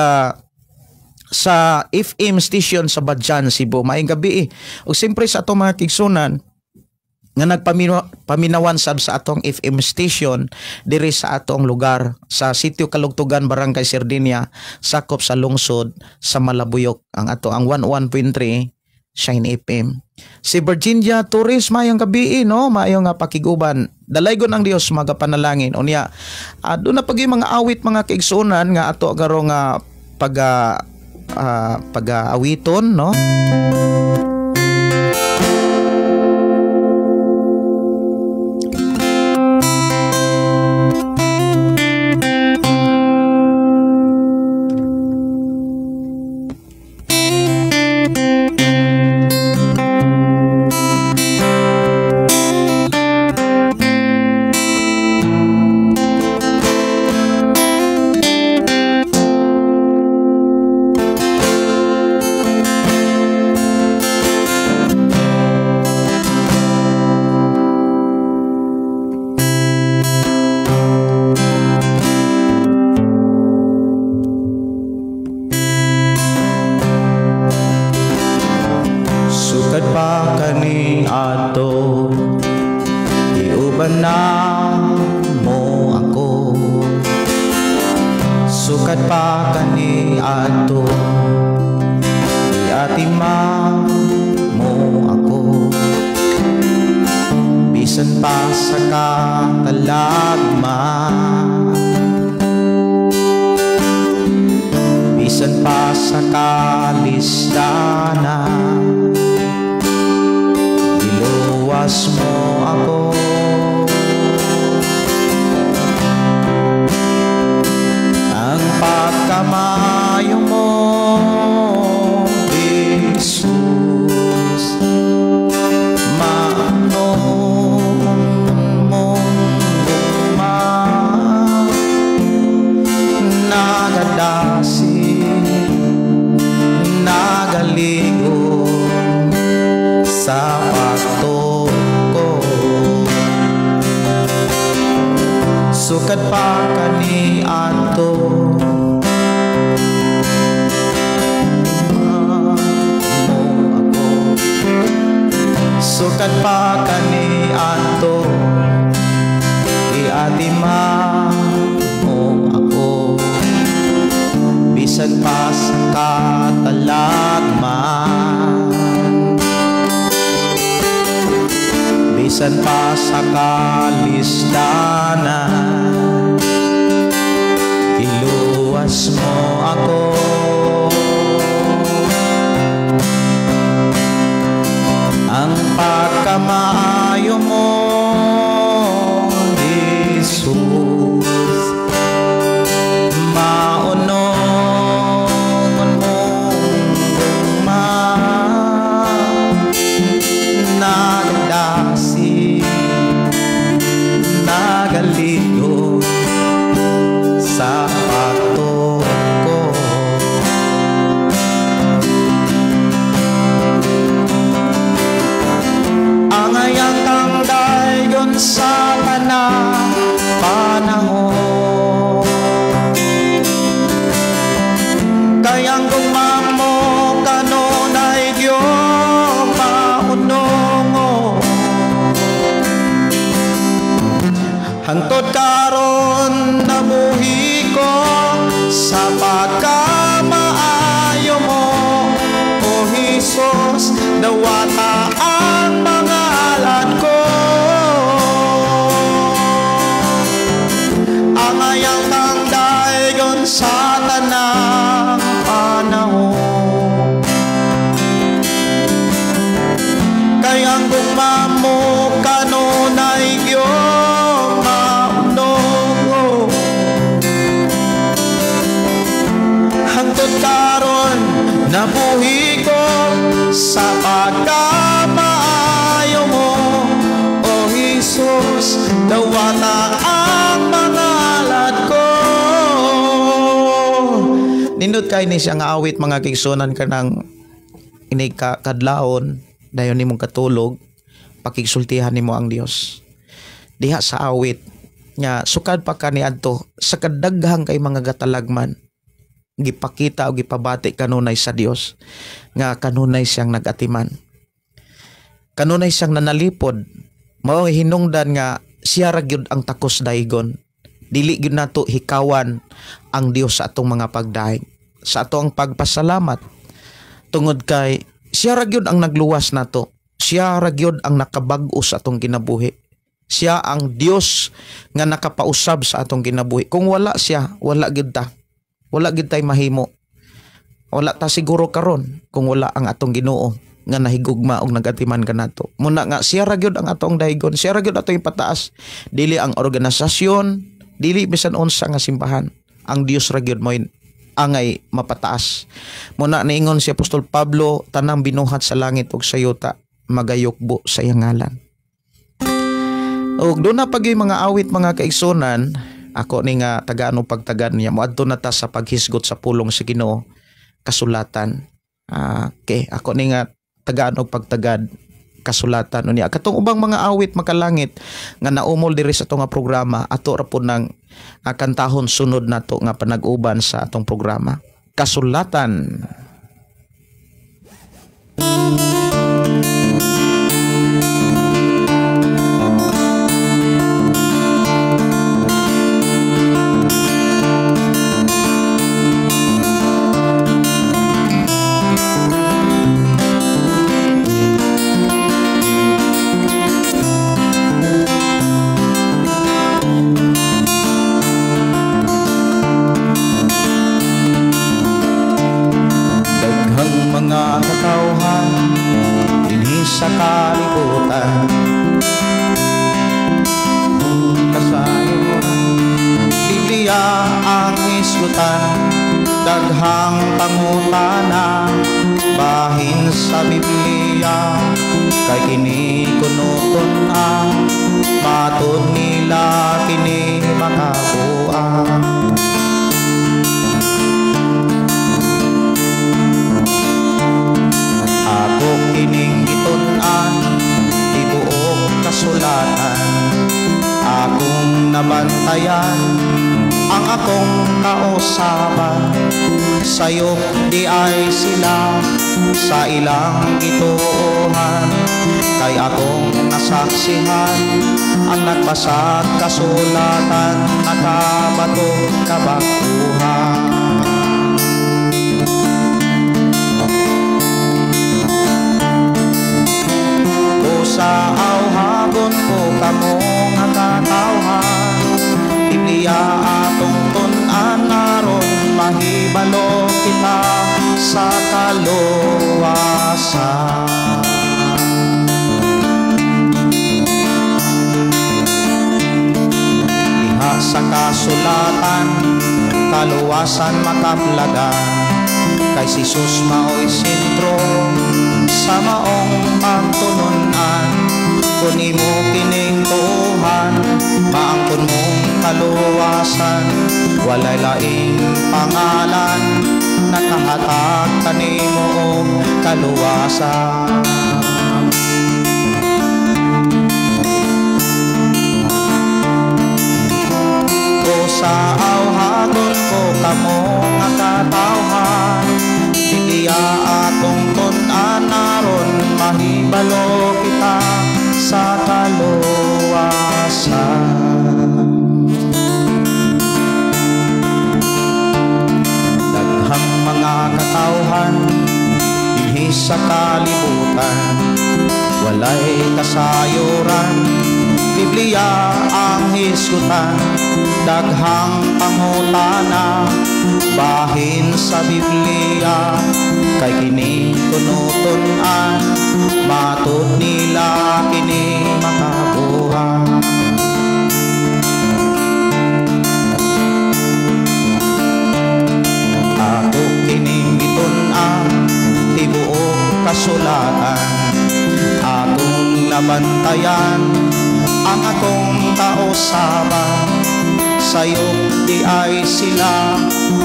Speaker 2: sa FM station sa Badjan, Cebu. Maayong gabi. Og siyempre sa atong mga kaigsuonan nga nagpaminawan sab sa atong FM station diri sa atong lugar sa Sitio Kalugtugan, Barangay Sardinia, sakop sa lungsod sa Malabuyok, ang ato ang 101.3 Shine FM. Si Virginia Torres, maayong gabi, no? Maayong nga pakiguban. Dalaygon ang Dios magapanalangin. Unya, doon na pag yung mga awit mga kaigsuonan nga ato karong pag-awiton, no? katalagman, bisan pa sa kalisdanan, iluwas mo ako. Ang pagkamayo mo, Jesus, manon mong gugma, nagadasi, nagaligo sa pagtuko. Sukad pa kaniadto, mo ako. Sukad pa kaniadto, iatiman mo ako. Bisan pa sa katalagman, bisan pa sa kalisdanan, iluwas mo ako. Ang pagkamaayo mo, Jesus, maunongon mong gugma, nagadasi, nagaligo sa pagtuko. Angayang kang dayon sa tanang panahon, kayang gugma mo kanunay Diyos maunongon. Hangtod karon nabuhi ko sa pagkamaayo mo, O Jesus, dawata ang mga alad ko. Angayang kang dayon sa tanang panahon, kayang gugma mo kanunay Diyos maunongon. Hangtod karon nabuhi ko sa pagkamaayo mo, O Jesus, dawata ang mga alad ko. Nindot kay ni siya nga awit mga kigsunan kanang inig ka kadlawon dayon nimong katulog, pakigsultihan nimo ang Dios. Diha sa awit nga sukad pa kaniadto sa kadaghang kay mga gatalagman, gipakita o gipabati kanunay sa Dios nga kanunay siyang nagatiman, kanunay siyang nanalipod. Mao hinungdan nga siya ra gyud ang takos daygon. Dili gyud nato hikawan ang Dios sa atong mga pagdaig, sa atong pagpasalamat, tungod kay siya ra gyud ang nagluwas nato, siya ra gyud ang nakabag-o sa atong kinabuhi, siya ang Dios nga nakapausab sa atong kinabuhi. Kung wala siya, wala gyud ta. Wala gyud tay mahimo. Wala ta siguro karon kung wala ang atong Ginoo nga nahigugma og nagatiman kanato. Muna nga siya ra gyud ang atong daygon, siya ra gyud atong ipataas. Dili ang organisasyon, dili bisan unsa nga simbahan. Ang Dios ra gyud mo'y angay mapataas. Muna niingon si Apostol Pablo, tanang binuhat sa langit ug sa yuta magayukbo sa iyang ngalan. Og doon na pag yung mga awit mga kaigsunan, ako ni nga tagaan o pagtagan niya, moadto na ta sa paghisgot sa pulong sa Ginoo kasulatan. Okay, ako ni nga tagaan o pagtagad kasulatan unya. Katong ubang mga awit makalangit nga naumol diri sa atong nga programa, ato ra pud nang kantahon sunod nato nga panag-uban sa atong programa. Kasulatan. kalibutan. Kasayuran, Biblia ang hisgutan, daghang pangutana bahin sa Biblia, kay kini kunuton ang matud nila kini makabuang. Ako kining gitun-an, tibuok kasulatan, akong nabantayan ang akong kausaban. Sayop di ay sila sa ilang gituohan, kay akong nasaksihan ang nagbasag kasulatan, nakabato kabakuhan. O sa awhagon ko kamo nga katawhan, Biblia atong tun-an aron mahibalo kita sa kaluwasan. Diha sa kasulatan, kaluwasan makaplagan, kay si Jesus mao'y sentro sa maong pagtulunan. Kun imo kining tuohan, maangkon mong kaluwasan. Walay laing pangalan nakahatag kanimo og kaluwasan. O sa awhagon ko kamo nga katawhan, Biblia atong tun-an aron mahibalo kita sa kaluwasan. Daghang mga katawhan dinhi sa kalibutan, walay kasayuran, Biblia ang hisgutan. Daghang pangutana bahin sa Biblia, kay kini tunutun-an, matud nila kini makabuhat. Ako kining gitun-an, tibuok kasulatan, akong nabantayan ang akong kausaban. Sayop di ay sila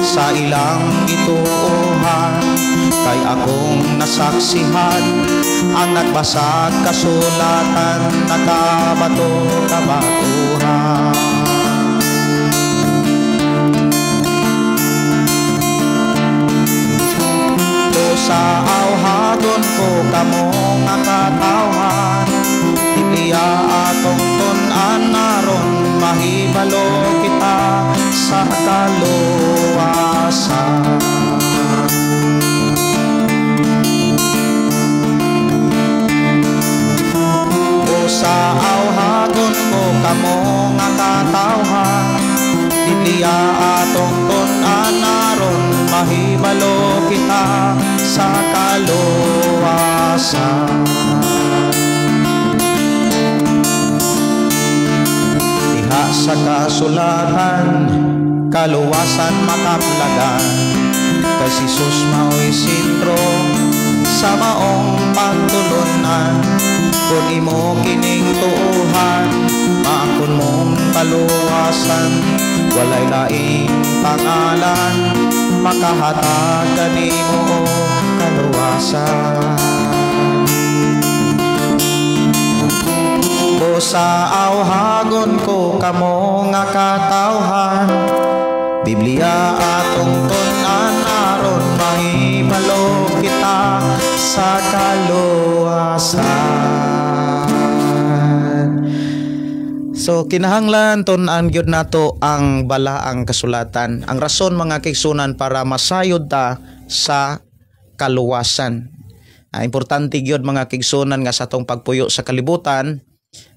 Speaker 2: sa ilang gituohan, kay akong nasaksihan ang nagbasag kasulatan, nakabato kabatuhan. O sa awhagon ko kamo nga katawhan, Biblia atong tun-an aron mahibalo kita sa kaluwasan. O sa awhagon ko kamo nga katawhan, Biblia atong tun-an aron mahibalo kita sa kaluwasan. Diha sa kasulatan, kaluwasan makaplagan, kay si Jesus mao'y sentro sa maong pagtulunan. Kun imo kining tuohan, maangkon mong kaluwasan. Walay laing pangalan makahatag kanimo og kaluwasan. O sa awhagon ko kamo nga katawhan, Biblia atong tun-an aron mahibalo kita sa kaluwasan. So kinahanglan tun-an gyud nato ang balaang kasulatan. Ang rason mga kaigsunan para masayod ta sa kaluwasan. Importante gyud mga kaigsunan nga sa atong pagpuyo sa kalibutan,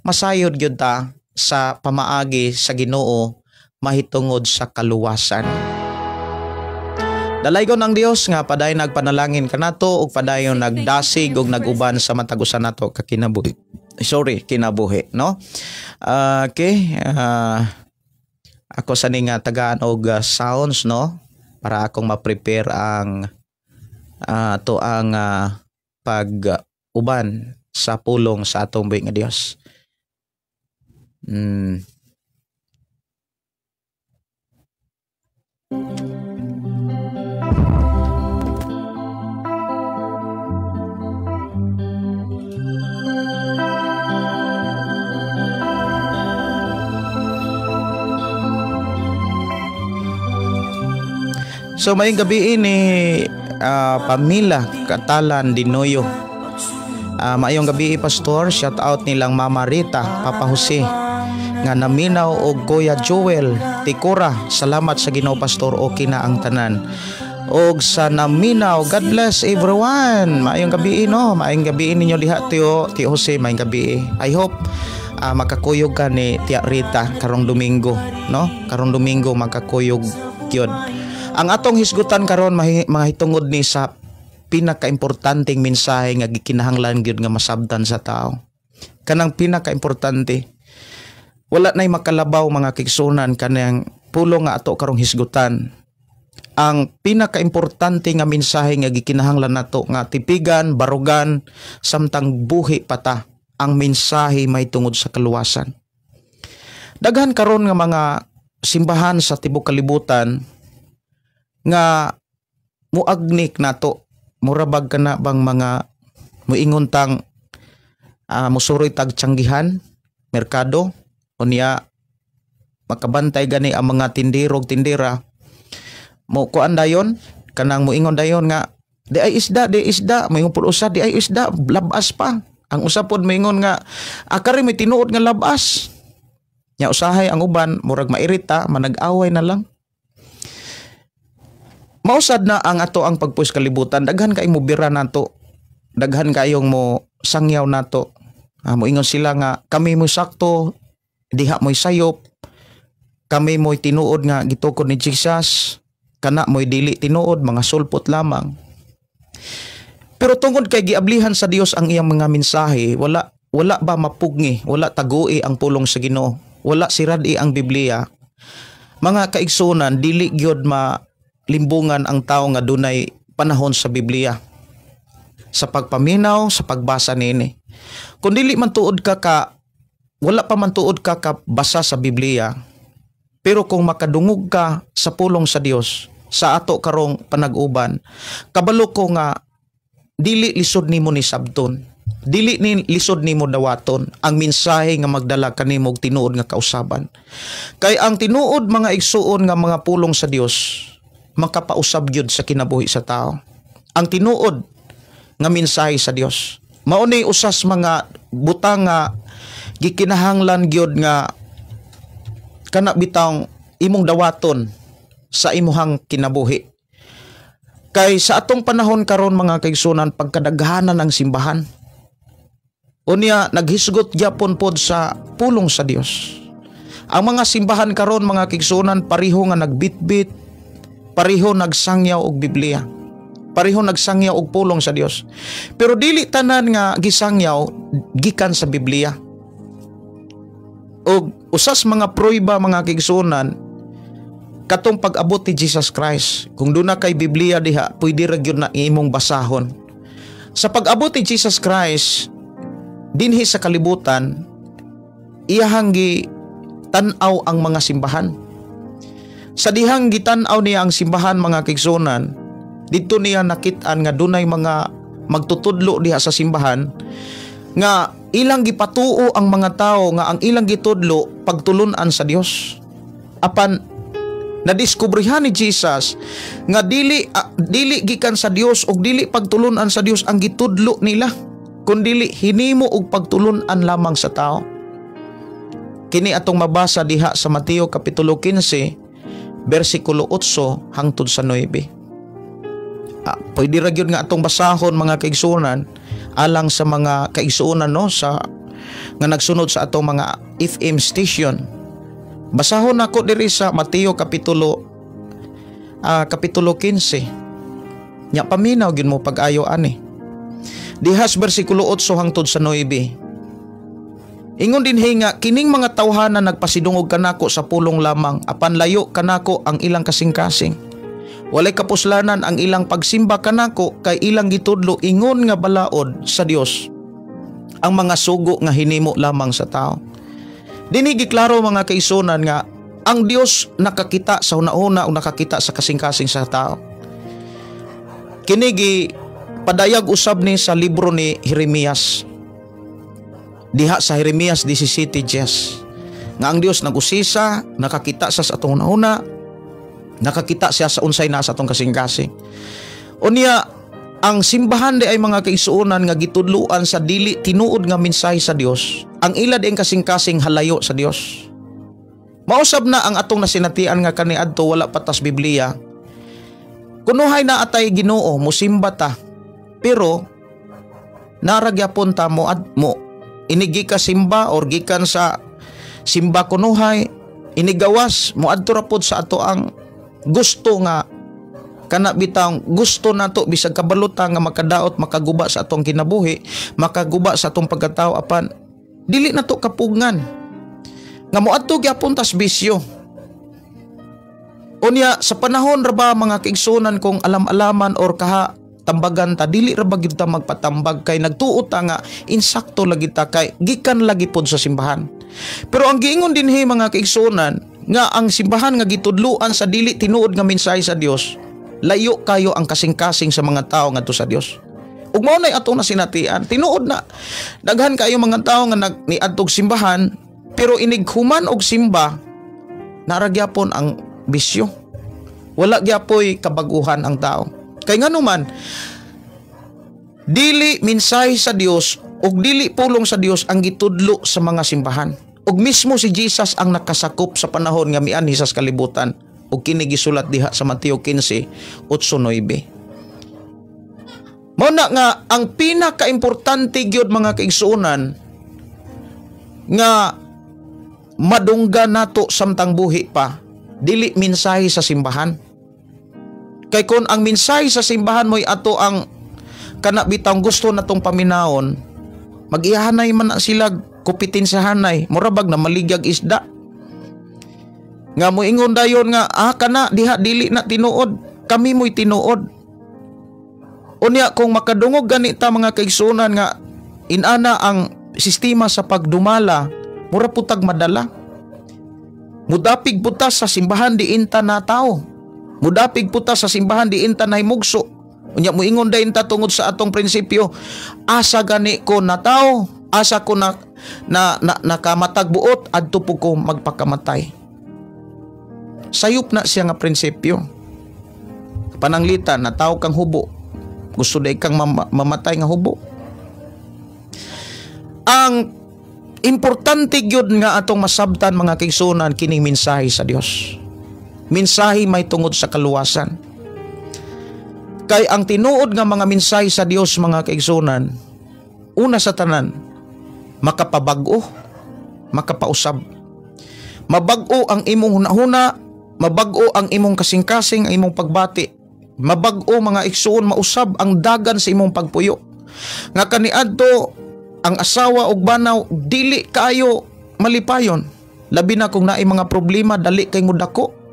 Speaker 2: masayod gyud ta sa pamaagi sa Ginoo mahitungod sa kaluwasan. Dalaygon ang Dios nga padayon nagpanalangin kanato ug padayon nagdasig ug naguban sa matag usa nato ka kinabuhi. Sorry, kinabuhi, no? Okay, ako sa ni nga tagaan og sounds, no, para akong ma-prepare ang to ang pag-uban sa pulong sa atong buhi nga Dios. So mayong gabi ni Pamela Katalan Dinoyo. Maayong gabi, Pastor, shout out nilang Mama Rita, Papa Jose nga naminaw og Kuya Joel Tikura. Salamat sa Ginoo, Pastor, okay na ang tanan. Og sa naminaw, God bless everyone. Maayong gabi, no. Maayong gabi ninyo diha, Tio, Tio Jose, maayong gabi. I hope makakuyog ka ni Tia Rita karong Domingo, no? Karong Domingo makakuyog gyud. Ang atong hisgutan karon mga hitungod ni sa pinakaimportanteng mensahe nga gikinahanglan gyud nga masabtan sa tao. Kanang pinakaimportante. Wala nay makalabaw, mga kigsunan, kanang pulong nga ato karong hisgutan. Ang pinakaimportante nga mensahe nga gikinahanglan nato nga tipigan, barugan samtang buhi pata, ang mensahe may tungod sa kaluwasan. Daghan karon nga mga simbahan sa tibuok kalibutan nga muagnik nato, murabag kana bang mga muingon tang musuroy tag tiyanggihan, merkado, unya makabantay gani ang mga tindero og tindera, mo kuan dayon kanang muingon dayon nga di ay isda, di isda, moingon pud usa di ay isda, labas pa. Ang usa pod moingon nga akari may tinuod nga labas. Nya usahay ang uban murag mairita, manag-away na lang. Mausad na ang ato ang pagpuwis kalibutan, daghan kay mo bira nato, daghan kayong mo sangyaw nato. Moingon sila nga kami mo sakto, diha mo'y sayop, kami mo'y tinuod nga gitukod ni Jesus, kana mo'y dili tinuod, mga sulpot lamang. Pero tungod kay giablihan sa Dios ang iyang mga mensahe, wala ba mapugni, wala tagui ang pulong sa Ginoo, wala sirad-i ang Biblia. Mga kaigsunan, dili gyud ma limbungan ang tao nga dunay panahon sa Biblia, sa pagpaminaw, sa pagbasa niini. Kung dili man tuod ka wala pa man tuod ka basa sa Biblia, pero kung makadungog ka sa pulong sa Dios sa ato karong panag-uban, kabalo ko nga dili lisod nimo ni sabton, dili ni lisod nimo dawaton ang mensahe nga magdala kanimo og tinuod nga kausaban. Kay ang tinuod, mga igsuon, nga mga pulong sa Dios makapausab gyud sa kinabuhi sa tao. Ang tinuod nga mensahe sa Dios mao ni usas mga butang nga gikinahanglan gyud nga kana bitawng imong dawaton sa imuhang kinabuhi. Kay sa atong panahon karon, mga kaigsunan, pagkadaghanan ang simbahan, unya naghisgot gyapon pod sa pulong sa Dios. Ang mga simbahan karon, mga kaigsunan, pareho nga nagbitbit, pareho nagsangyaw og Biblia, pareho nagsangyaw og pulong sa Dios. Pero dili tanan nga gisangyaw gikan sa Biblia. Og usas mga prueba, mga kaigsunan, katong pag-abot ni Jesus Christ. Kung duna kay Biblia diha, pwede ra gyud na imong basahon. Sa pag-abot ni Jesus Christ dinhi sa kalibutan, iyahang gitan-aw ang mga simbahan. Sa dihang gitan-aw niya ang simbahan, mga kaigsunan, didto niya nakit-an nga dunay mga magtutudlo diha sa simbahan nga ilang gipatuo ang mga tao nga ang ilang gitudlo pagtulun-an sa Dios. Apan nadiskubrehan ni Jesus nga dili gikan sa Dios ug dili pagtulun-an sa Dios ang gitudlo nila, kundili hinimo og pagtulun-an lamang sa tao. Kini atong mabasa diha sa Mateo kapitulo 15 bersikulo 8 hangtod sa 9. Pwede ra gyud nga atong basahon, mga kaigsuonan, alang sa mga kaigsuonan, no, sa nga nagsunod sa atong mga FM station. Basahon nako diri sa Mateo kapitulo Kapitulo 15. Nya paminaw gyud mo pag-ayo ani. Dihas bersikulo 8 hangtod sa 9. Ingon dinhi nga kining mga tawhana nagpasidungog kanako sa pulong lamang, apan layo kanako ang ilang kasing-kasing. Walay kapuslanan ang ilang pagsimba kanako kay ilang gitudlo ingon nga balaod sa Dios ang mga sugo nga hinimo lamang sa tao. Dinhi giklaro, mga kaigsuonan, nga ang Dios nakakita sa hunahuna o nakakita sa kasing-kasing sa tao. Kini gi padayag usab ni sa libro ni Jeremias. Diha sa Jeremias 17:10 nga ang Dios nag-usisa, nakakita sa atong hunahuna, nakakita siya sa unsay na sa atong kasing-kasing. Unya ang simbahan di ay, mga kaigsuonan, nga gitudluan sa dili tinuod nga mensahe sa Dios, ang ila di ang kasing-kasing halayo sa Dios. Mausab na ang atong nasinatian nga kaniadto wala pa tas Biblia. Kunuhay na atay Ginoo, musimba ta. Pero naragyapon ta mo ad mo inigi ka simba or gikan sa simba, kunuhay inigawas mo adto ra pod sa ato ang gusto nga kana bitang gusto nato, bisag kabaluta nga makadaot, makaguba sa atong kinabuhi, makaguba sa atong pagkatao, apan dili nato kapugngan nga moadto gyapon tas bisyo. Unya sa panahon ra ba, mga kaigsunan, kung alam-alaman or kaha tambagan ta, dili ra ba gyud ta magpatambag kay nagtuo ta nga insakto lagi ta kay gikan lagi pod sa simbahan. Pero ang giingon dinhi, mga kaigsunan, nga ang simbahan nga gitudluan sa dili tinuod nga mensahe sa Dios, layo kayo ang kasing-kasing sa mga tao ngadto sa Dios. Ug mao nay atong nasinatian, tinuod na daghan kayo mga tao nga nag niadtog simbahan, pero inig human og simba nara gyapon ang bisyo. Wala gyapoy kabaguhan ang tao. Kay ngano man dili mensahe sa Dios ug dili pulong sa Dios ang gitudlo sa mga simbahan. Ug mismo si Jesus ang nakasakop sa panahon nga mianhi sa kalibutan, ug kini gisulat diha sa Mateo 15:8-9. Mao na nga ang pinakaimportante gyud, mga kaigsuonan, nga madungga nato samtang buhi pa, dili mensahe sa simbahan. Kay kon ang mensahe sa simbahan mo'y ato ang kana bitang gusto natong paminawon, mag-ihanay man na sila kupitin sa hanay, mura bag na maligyag isda. Nga moingon dayon nga kana diha dili na tinuod, kami mo'y tinuod. Unya kung makadungog ganita, mga kaigsuonan, nga inana ang sistema sa pagdumala, mura putag madala. Mudapig puta sa simbahan diin ta na tao. Mudapig puta sa simbahan diin ta nahimugso. Unya muingon dayon ta tungod sa atong prinsipyo, asa gani ko na tao, asa ko na nakamatag buot, adto po ko magpakamatay. Sayop na siya nga prinsipyo. Pananglitan, na tao kang hubo. Gusto day kang mamatay nga hubo. Ang importante gyud nga atong masabtan, mga kaigsuonan, kining mensahe sa Dios. Mensahe may tungod sa kaluwasan. Kay ang tinuod nga mga mensahe sa Dios, mga kaigsuonan, una sa tanan, makapabag-o, makapausab. Mabag-o ang imong hunahuna, mabag-o ang imong kasing-kasing, ang imong pagbati. Mabag-o, mga igsuon, mausab ang dagan sa imong pagpuyo. Nga kaniadto ang asawa ug banaw dili kaayo malipayon. Labi na kung naay mga problema, dali kay mudako.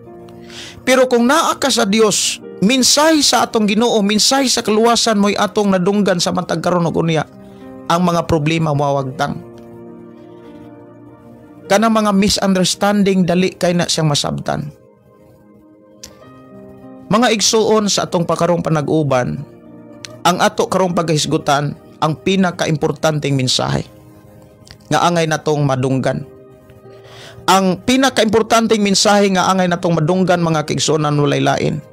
Speaker 2: Pero kung naa ka sa Dios, mensahe sa atong Ginoo, mensahe sa kaluwasan mo'y atong nadunggan sa matag karon ug unya, ang mga problema mawagtang. Kana mga misunderstanding dali kay na siyang masabtan. Mga igsuon, sa atong pakarong panag-uban, ang ato karong paghisgutan ang pinakaimportanteng mensahe nga angay natong madunggan. Ang pinakaimportanteng mensahe nga angay natong madunggan, mga kaigsuonan, walay lain.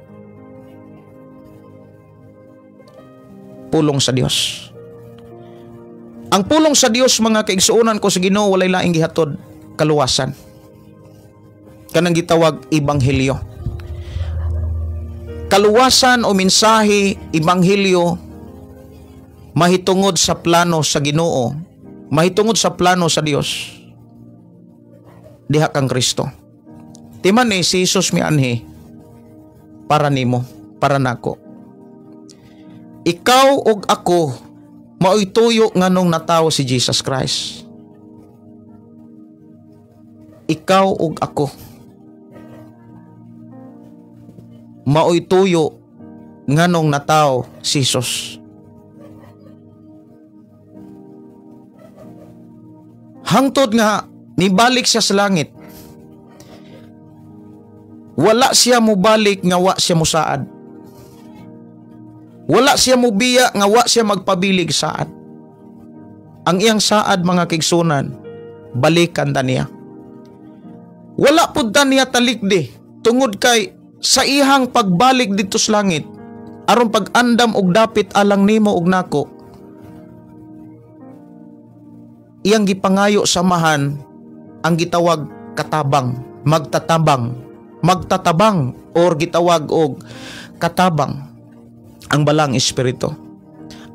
Speaker 2: Pulong sa Dios. Ang pulong sa Dios, mga kaigsuonan ko sa Ginoo, walay laing gihatod, kaluwasan. Kanang gitawag ebanghelyo. Kaluwasan o mensahe ebanghelyo mahitungod sa plano sa Ginoo, mahitungod sa plano sa Dios diha kang Kristo. Timan ni si Jesus mianhi Para nimo, para nako. Ikaw ug ako maoy tuyo nganong natawo si Jesus Christ. Ikaw ug ako maoy tuyo nganong natawo si Jesus. Hangtod nga nibalik siya sa langit, wala siya mobalik nga wa siya mosaad. Wala siya mobiya nga wa siya magpabilig saad. Ang iyang saad, mga kigsunan, balikan ta niya. Wala pud ta niya talikdi tungod kay sa iyang pagbalik didto sa langit aron pag-andam og dapit alang nimo og nako, iyang gipangayo samahan ang gitawag katabang, magtatabang, magtatabang or gitawag og katabang ang balang espiritu.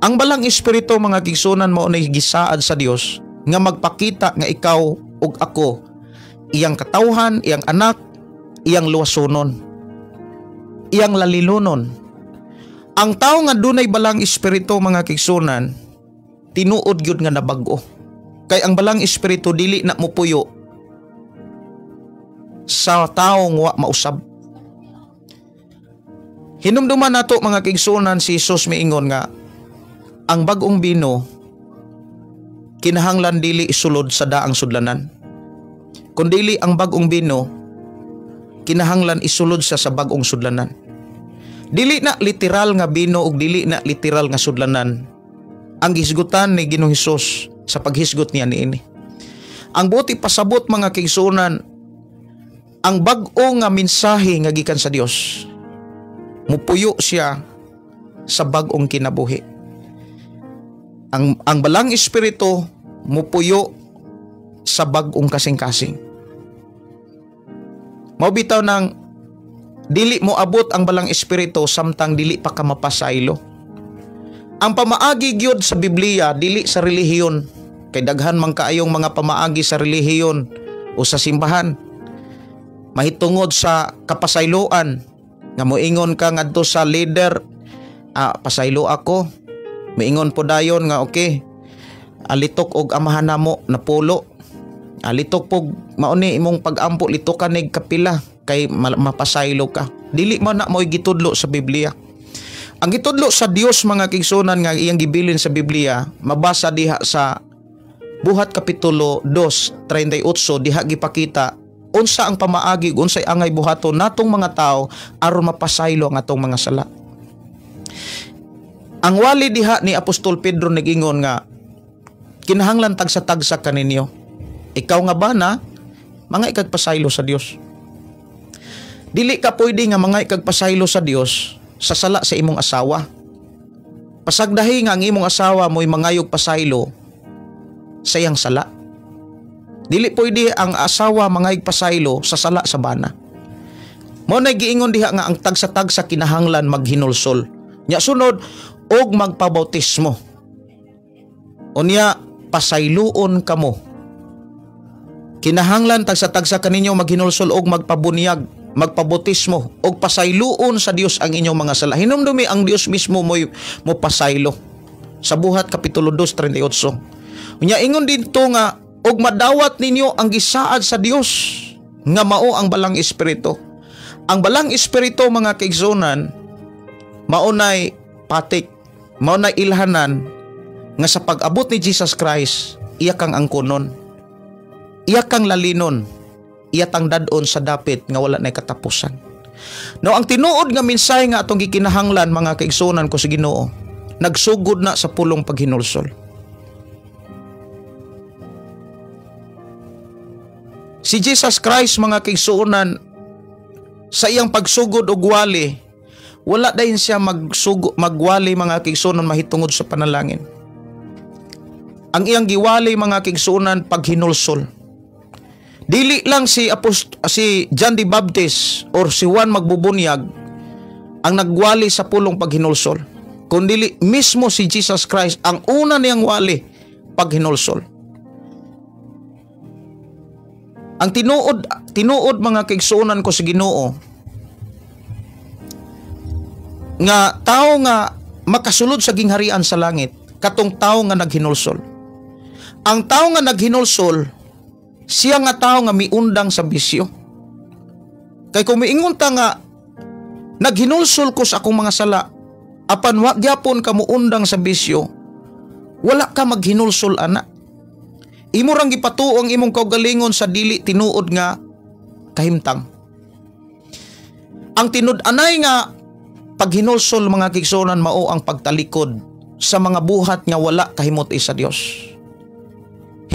Speaker 2: Ang balang espiritu, mga kigsunan, mao nay gisaad sa Dios nga magpakita nga ikaw ug ako iyang katawhan, iyang anak, iyang luwasonon, iyang lalilonon. Ang tawo nga dunay balang espiritu, mga kigsunan, tinuod gyud nga nabag-o. Kay ang balang espiritu dili na mopuyo sa tawo nga wa mausab. Hinumduman nato, mga kigsunan, si Jesus miingon nga ang bag-ong bino kinahanglan dili isulod sa daang sudlanan. Kun dili ang bag-ong bino kinahanglan isulod siya sa bag-ong sudlanan. Dili na literal nga bino ug dili na literal nga sudlanan ang gisgutan ni Ginoong Hesus sa paghisgot niya niini. Ang buti pasabot, mga kigsunan, ang bag-o nga mensahe nga gikan sa Dios, mupuyo siya sa bag-ong kinabuhi. Ang balang espiritu mupuyo sa bag-ong kasing-kasing. Mao bitaw nang dili mo abot ang balang espiritu samtang dili pa ka mapasaylo. Ang pamaagi gyud sa Biblia dili sa relihiyon, kay daghan man kaayong mga pamaagi sa relihiyon o sa simbahan. Mahitungod sa kapasayloan nga moingon ka ngadto sa leader, pasaylo ako. Moingon po dayon nga okay, alitok og amahan namo napulo. Alitok pog mao ni imong pagampo, litokan nig kapila kay mapasaylo ka. Dili man na mo'y gitudlo sa Biblia. Ang gitudlo sa Dios, mga kigsunan, nga iyang gibilin sa Biblia, mabasa diha sa Buhat Kapitulo 2:38, diha gipakita unsa ang pamaagi, unsay angay buhaton natong mga tao aron mapasaylo ang atong mga sala. Ang wali diha ni Apostol Pedro nag-ingon nga kinahanglan tagsa-tagsa kaninyo. Ikaw nga bana, mga ikagpasaylo sa Dios. Dili ka pwede nga mga ikagpasaylo sa Dios sa sala sa imong asawa. Pasagdahi nga ang imong asawa mo'y mangayog pasaylo sa iyang sala. Dili pwede ang asawa mangayog pasaylo sa sala sa bana. Mao na giingon diha nga ang tagsa-tagsa kinahanglan maghinulsol. Nya sunod og magpabautismo. Unya pasayloon kamo. Kinahanglan tagsa-tagsa kaninyo maghinulsol og magpabunyag, magpabautismo og pasayloon sa Dios ang inyong mga sala. Hinumdumi ang Dios mismo mo'y mopasaylo. Sa Buhat Kapitulo 2:38. Unya ingon didto nga og madawat ninyo ang gisaad sa Dios nga mao ang balang espiritu. Ang balang espiritu, mga kaigsunan, mao nay patik, mao nay ilhanan nga sa pag-abot ni Jesus Christ iya kang angkonon, iya kang lalinon, iya tang dad-on sa dapit nga wala nay katapusan. No, ang tinuod nga mensahe nga atong gikinahanglan, mga kaigsunan ko sa Ginoo, nagsugod na sa pulong paghinulsol. Si Jesus Christ, mga kaigsuonan, sa iyang pagsugod og wali, wala dayon siya magwali, mga kaigsuonan, mahitungod sa panalangin. Ang iyang giwali, mga kaigsuonan, paghinulsol. Dili lang si John the Baptist or si Juan magbubunyag ang nagwali sa pulong paghinulsol, kundili mismo si Jesus Christ ang una niyang wali, paghinulsol. Ang tinuod, mga kaigsuonan ko sa Ginoo, Nga tao nga makasulod sa gingharian sa langit, katong tao nga naghinulsol. Ang tao nga naghinulsol, siya nga tao nga miundang sa bisyo. Kay kung miingon ta nga naghinulsol ko sa akong mga sala, apan wa gyapon ka muundang sa bisyo, wala ka maghinulsol ana. Imo rang gipatuo ang imong kaugalingon sa dili tinuod nga kahimtang. Ang tinud-anay nga paghinulsol, mga kaigsuonan, mao ang pagtalikod sa mga buhat nga wala kahimut-i sa Dios.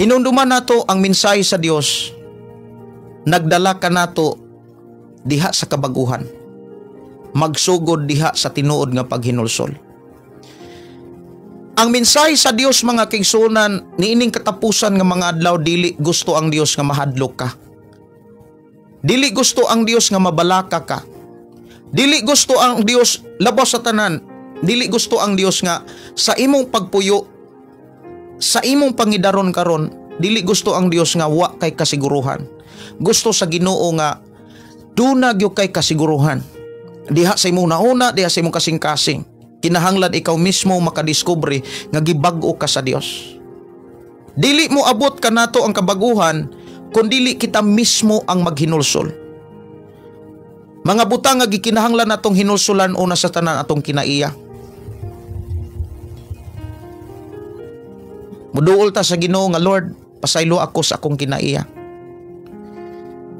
Speaker 2: Hinumduman nato ang mensahe sa Dios, nagdala ka nato diha sa kabaguhan. Magsugod diha sa tinuod nga paghinulsol. Ang mensahe sa Dios, mga kaigsuonan, niining katapusan nga mga adlaw, dili gusto ang Dios nga mahadlok ka. Dili gusto ang Dios nga mabalaka ka. Dili gusto ang Dios, labaw sa tanan, dili gusto ang Dios nga sa imong pagpuyo, sa imong pangidaron karon, dili gusto ang Dios nga wa kay kasiguruhan. Gusto sa Ginoo nga duna gyud kay kasiguruhan. Diha sa imong nauna, diha sa imong kasing-kasing. Kinahanglan ikaw mismo makadiskubre nga gibag-o ka sa Dios. Dili mo abot kanato ang kabaguhan kung dili kita mismo ang maghinulsol. Mga butang nga gikinahanglan natong hinulsulan, una sa tanan, atong kinaiya. Muduol ta sa Ginoo nga, "Lord, pasaylo ako sa akong kinaiya."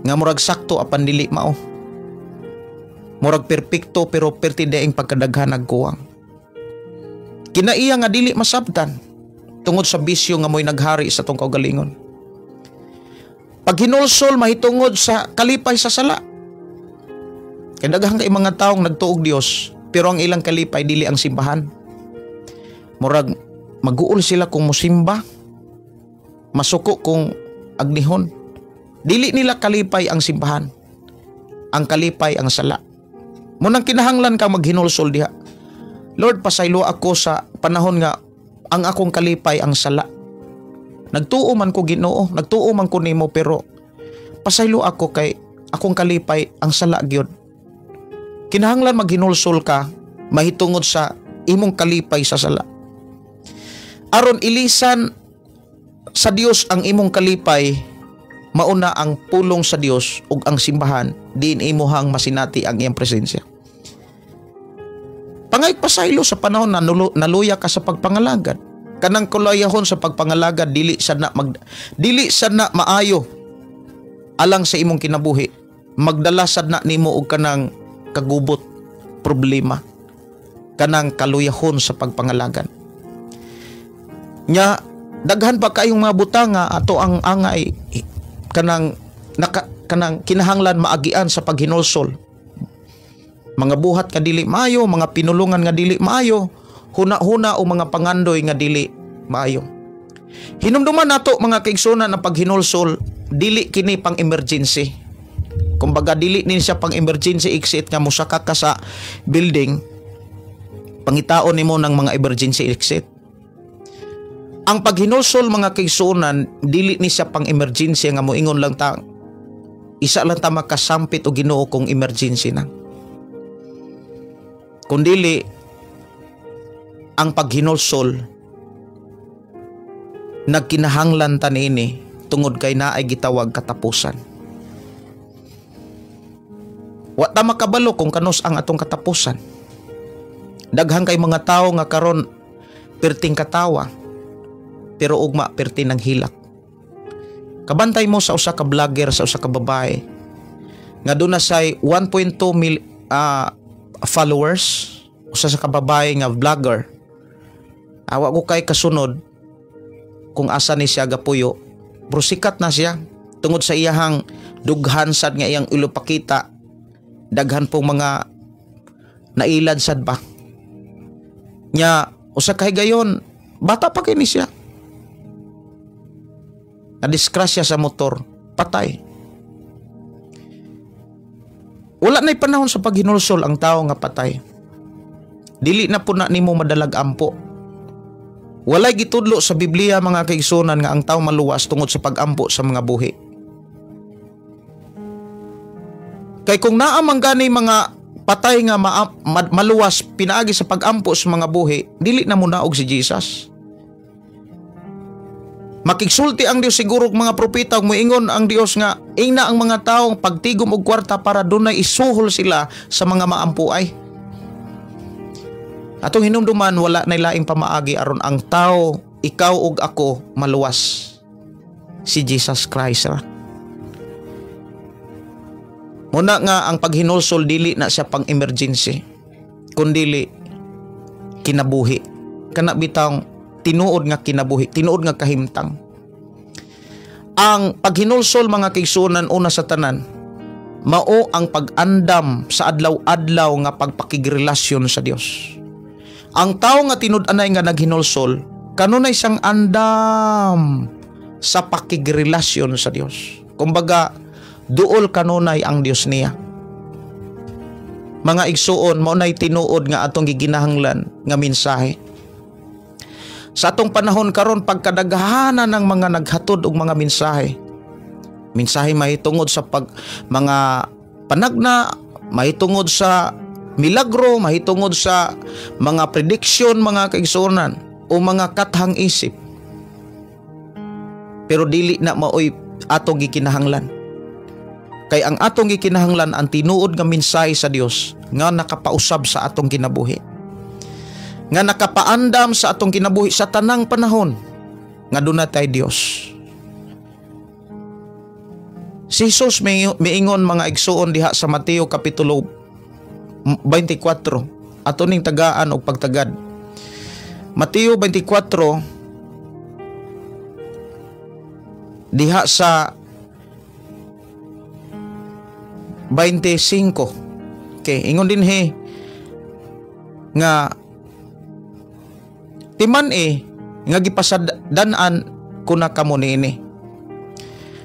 Speaker 2: Nga murag sakto apan dili mao. Murag perpekto pero perti daing pagkadaghan nagkuwang. Kinaiya nga dili masabtan tungod sa bisyo nga mo'y naghari sa atong kaugalingon. Paghinulsol mahitungod sa kalipay sa sala. Kay daghan kay mga taong nagtuog Dios pero ang ilang kalipay dili ang simbahan. Murag maguol sila kung musimba, masuko kung agnihon. Dili nila kalipay ang simbahan. Ang kalipay ang sala. Munang kinahanglan ka maghinulsol diha. "Lord, pasaylo ako sa panahon nga ang akong kalipay ang sala. Nagtuo man ko, Ginoo, nagtuo man ko nimo, pero pasaylo ako kay akong kalipay ang sala gyud." Kinahanglan maghinulsol ka mahitungod sa imong kalipay sa sala. Aron ilisan sa Dios ang imong kalipay, mauna ang pulong sa Dios ug ang simbahan diin imuhang masinati ang iyang presensya. Pangay pasaylo sa panahon na naluya ka sa pagpangalagad. Kanang kulayahon sa pagpangalagad dili sad na maayo alang sa imong kinabuhi. Magdala sad na nimo og kanang kagubot, problema, kanang kaluyahon sa pagpangalagad. Nya daghan pa kayong mga butang nga ato ang angay kanang naka, kanang kinahanglan maagian sa paghinulsol. Mga buhat nga dili maayo, mga pinulungan nga dili maayo, huna-huna o mga pangandoy nga dili maayo. Hinumduman nato, mga kaigsunan, ang paghinulsol dili kini pang emergency. Kumbaga dili ni siya pang emergency exit nga musaka ka sa building, pangitaon nimo ng mga emergency exit. Ang paghinulsol, mga kaigsunan, dili ni siya pang emergency nga moingon lang ta, isa lang ta makasampit og Ginoo kung emergency na. Kung dili, ang paghinulsol nagkinahanglan ta niini tungod kay naay gitawag katapusan. Wa ta makabalo kung kanus ang atong katapusan. Daghan kay mga tawo nga karon perting katawa pero ugma perti ng hilak. Kabantay mo sa usa ka vlogger, sa usa ka babae nga doon na say 1.2 mil followers, usa sa ka babae nga vlogger. Awa ko kay kasunod kung asa ni siya gapuyo, pero sikat na siya tungod sa iyahang dughan sad nga iyang ilupakita, daghan pong mga nailad sad ba. Nya usa ka higayon, bata pa kini siya, nadisgrasya sa motor, patay. Wala na'y panahon sa paghinulsol ang tao nga patay. Dili na po na nimo madalag ampo. Walay gitudlo sa Biblia, mga kaigsunan, nga ang tao maluwas tungod sa pagampo sa mga buhi. Kay kung naa man gani mga patay nga maluwas pinaagi sa pagampo sa mga buhi, dili na munaog si Jesus. Makigsulti ang Dios siguro og mga propeta ug moingon ang Dios nga ingna ang mga tawo pagtigom og kwarta para dunay isuhol sila sa mga maampuay. Atong hinumduman, wala nay laing pamaagi aron ang tao, ikaw ug ako, maluwas. Si Jesus Christ ra. Muna nga ang paghinulsol dili na siya pang emergency, kundili kinabuhi. Kana bitang tinuod nga kinabuhi, tinuod nga kahimtang. Ang paghinulsol, mga kaigsuonan, una sa tanan, mao ang pag-andam sa adlaw-adlaw nga pagpakigrelasyon sa Dios. Ang tao nga tinud-anay nga naghinulsol, kanunay siyang andam sa pakigrelasyon sa Dios. Kumbaga, duol kanunay ang Dios niya. Mga igsuon, mao nay tinuod nga atong giginahanglan nga mensahe. Sa atong panahon karon, pagkadaghanan ng mga naghatod og mga mensahe. Mensahe mahitungod sa pag mga panagna, mahitungod sa milagro, mahitungod sa mga prediction, mga kaigsuonan, o mga kathang isip. Pero dili na maoy atong gikinahanglan. Kay ang atong gikinahanglan ang tinuod nga mensahe sa Dios nga nakapausab sa atong kinabuhi, nga nakapaandam sa atong kinabuhi sa tanang panahon nga duna tay Dios. Si Jesus miingon, mga igsuon, diha sa Mateo kapitulo 24, ato ning tagaan og pagtagad. Mateo 24 diha sa 25. Okay, ingon dinhi nga timan eh nga gipasadan-an kuna kamo niini.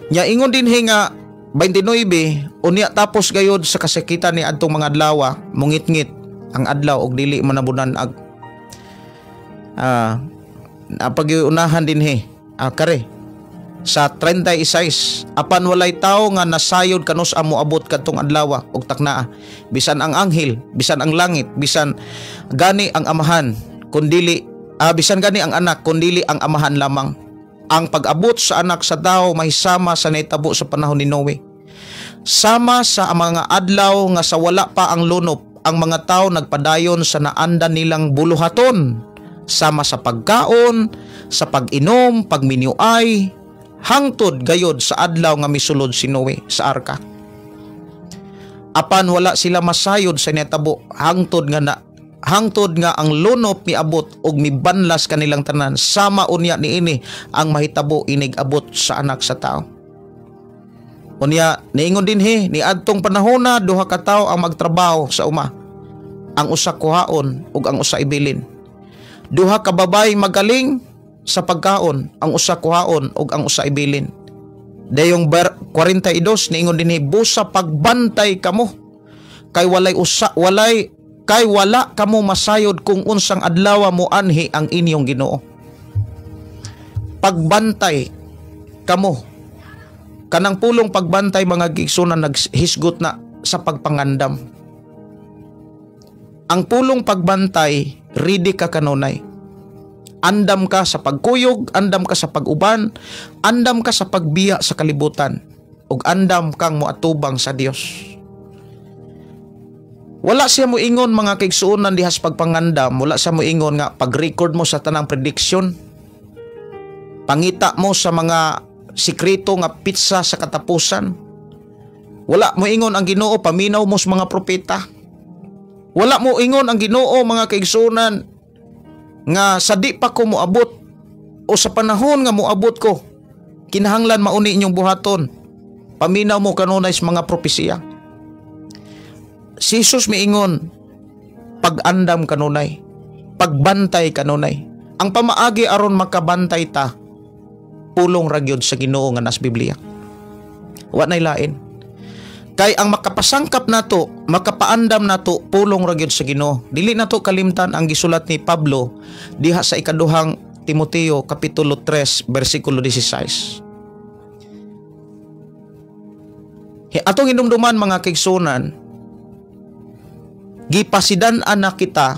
Speaker 2: Nya ingon dinhi nga 29, unya tapos gayod sa kasakitan ni adtong mga adlaw, mungitngit ang adlaw og dili manabunan ag pagiunahan dinhi kare sa 36, apan walay tawo nga nasayod kanus amo abot kadtong adlaw og taknaa, bisan ang anghel, bisan ang langit, bisan gani ang amahan, kundili bisan gani ang anak, kundili ang amahan lamang. Ang pag-abot sa anak sa tao may sama sa nahitabo sa panahon ni Noe. Sama sa mga adlaw nga sa wala pa ang lunop, ang mga tao nagpadayon sa naandan nilang buluhaton, sama sa pagkaon, sa pag-inom, pagminuay, hangtod gayod sa adlaw nga misulod si Noe sa arka. Apan wala sila masayod sa nahitabo hangtod nga ang lunop miabot og mibanlas kanilang tanan. Sama unya niini ang mahitabo inig abot sa anak sa tao. Unya niingon dinhi, niadtong panahona duha ka tawo ang magtrabaho sa uma. Ang usa kuhaon ug ang usa ibilin. Duha ka babay magaling sa pagkaon, ang usa kuhaon ug ang usa ibilin. Dayong 42 niingon dinhi, busa pagbantay kamo kay walay usa walay kay wala kamo masayod kung unsang adlaw mo anhi ang inyong Ginoo. Pagbantay kamo. Kanang pulong pagbantay, mga gigsunan, naghisgot na sa pagpangandam. Ang pulong pagbantay, ready ka kanunay. Andam ka sa pagkuyog, andam ka sa pag-uban, andam ka sa pagbiya sa kalibutan, ug andam kang moatubang sa Dios. Wala siya moingon, mga kaigsuonan, dihas pagpangandam, wala siya moingon nga pag-record mo sa tanang prediction. Pangita mo sa mga sikreto nga pitsa sa katapusan. Wala moingon ang Ginoo paminaw mo sa mga propeta. Wala moingon ang Ginoo, mga kaigsuonan, nga sa di pa ko moabot o sa panahon nga moabot ko, kinahanglan mauni inyong buhaton. Paminaw mo kanunay sa mga propesiya. Si Jesus miingon, pag-andam kanunay, pagbantay kanunay. Ang pamaagi aron makabantay ta, pulong ra gyud sa Ginoo nga nas Biblia. Wa nay lain. Kay ang makapasangkap nato, makapaandam nato, pulong ra gyud sa Ginoo. Dili nato kalimtan ang gisulat ni Pablo diha sa ikaduhang Timoteo kapitulo 3 bersikulo 16. Atong hinumduman, mga kaigsunan, Gipasidan-an na kita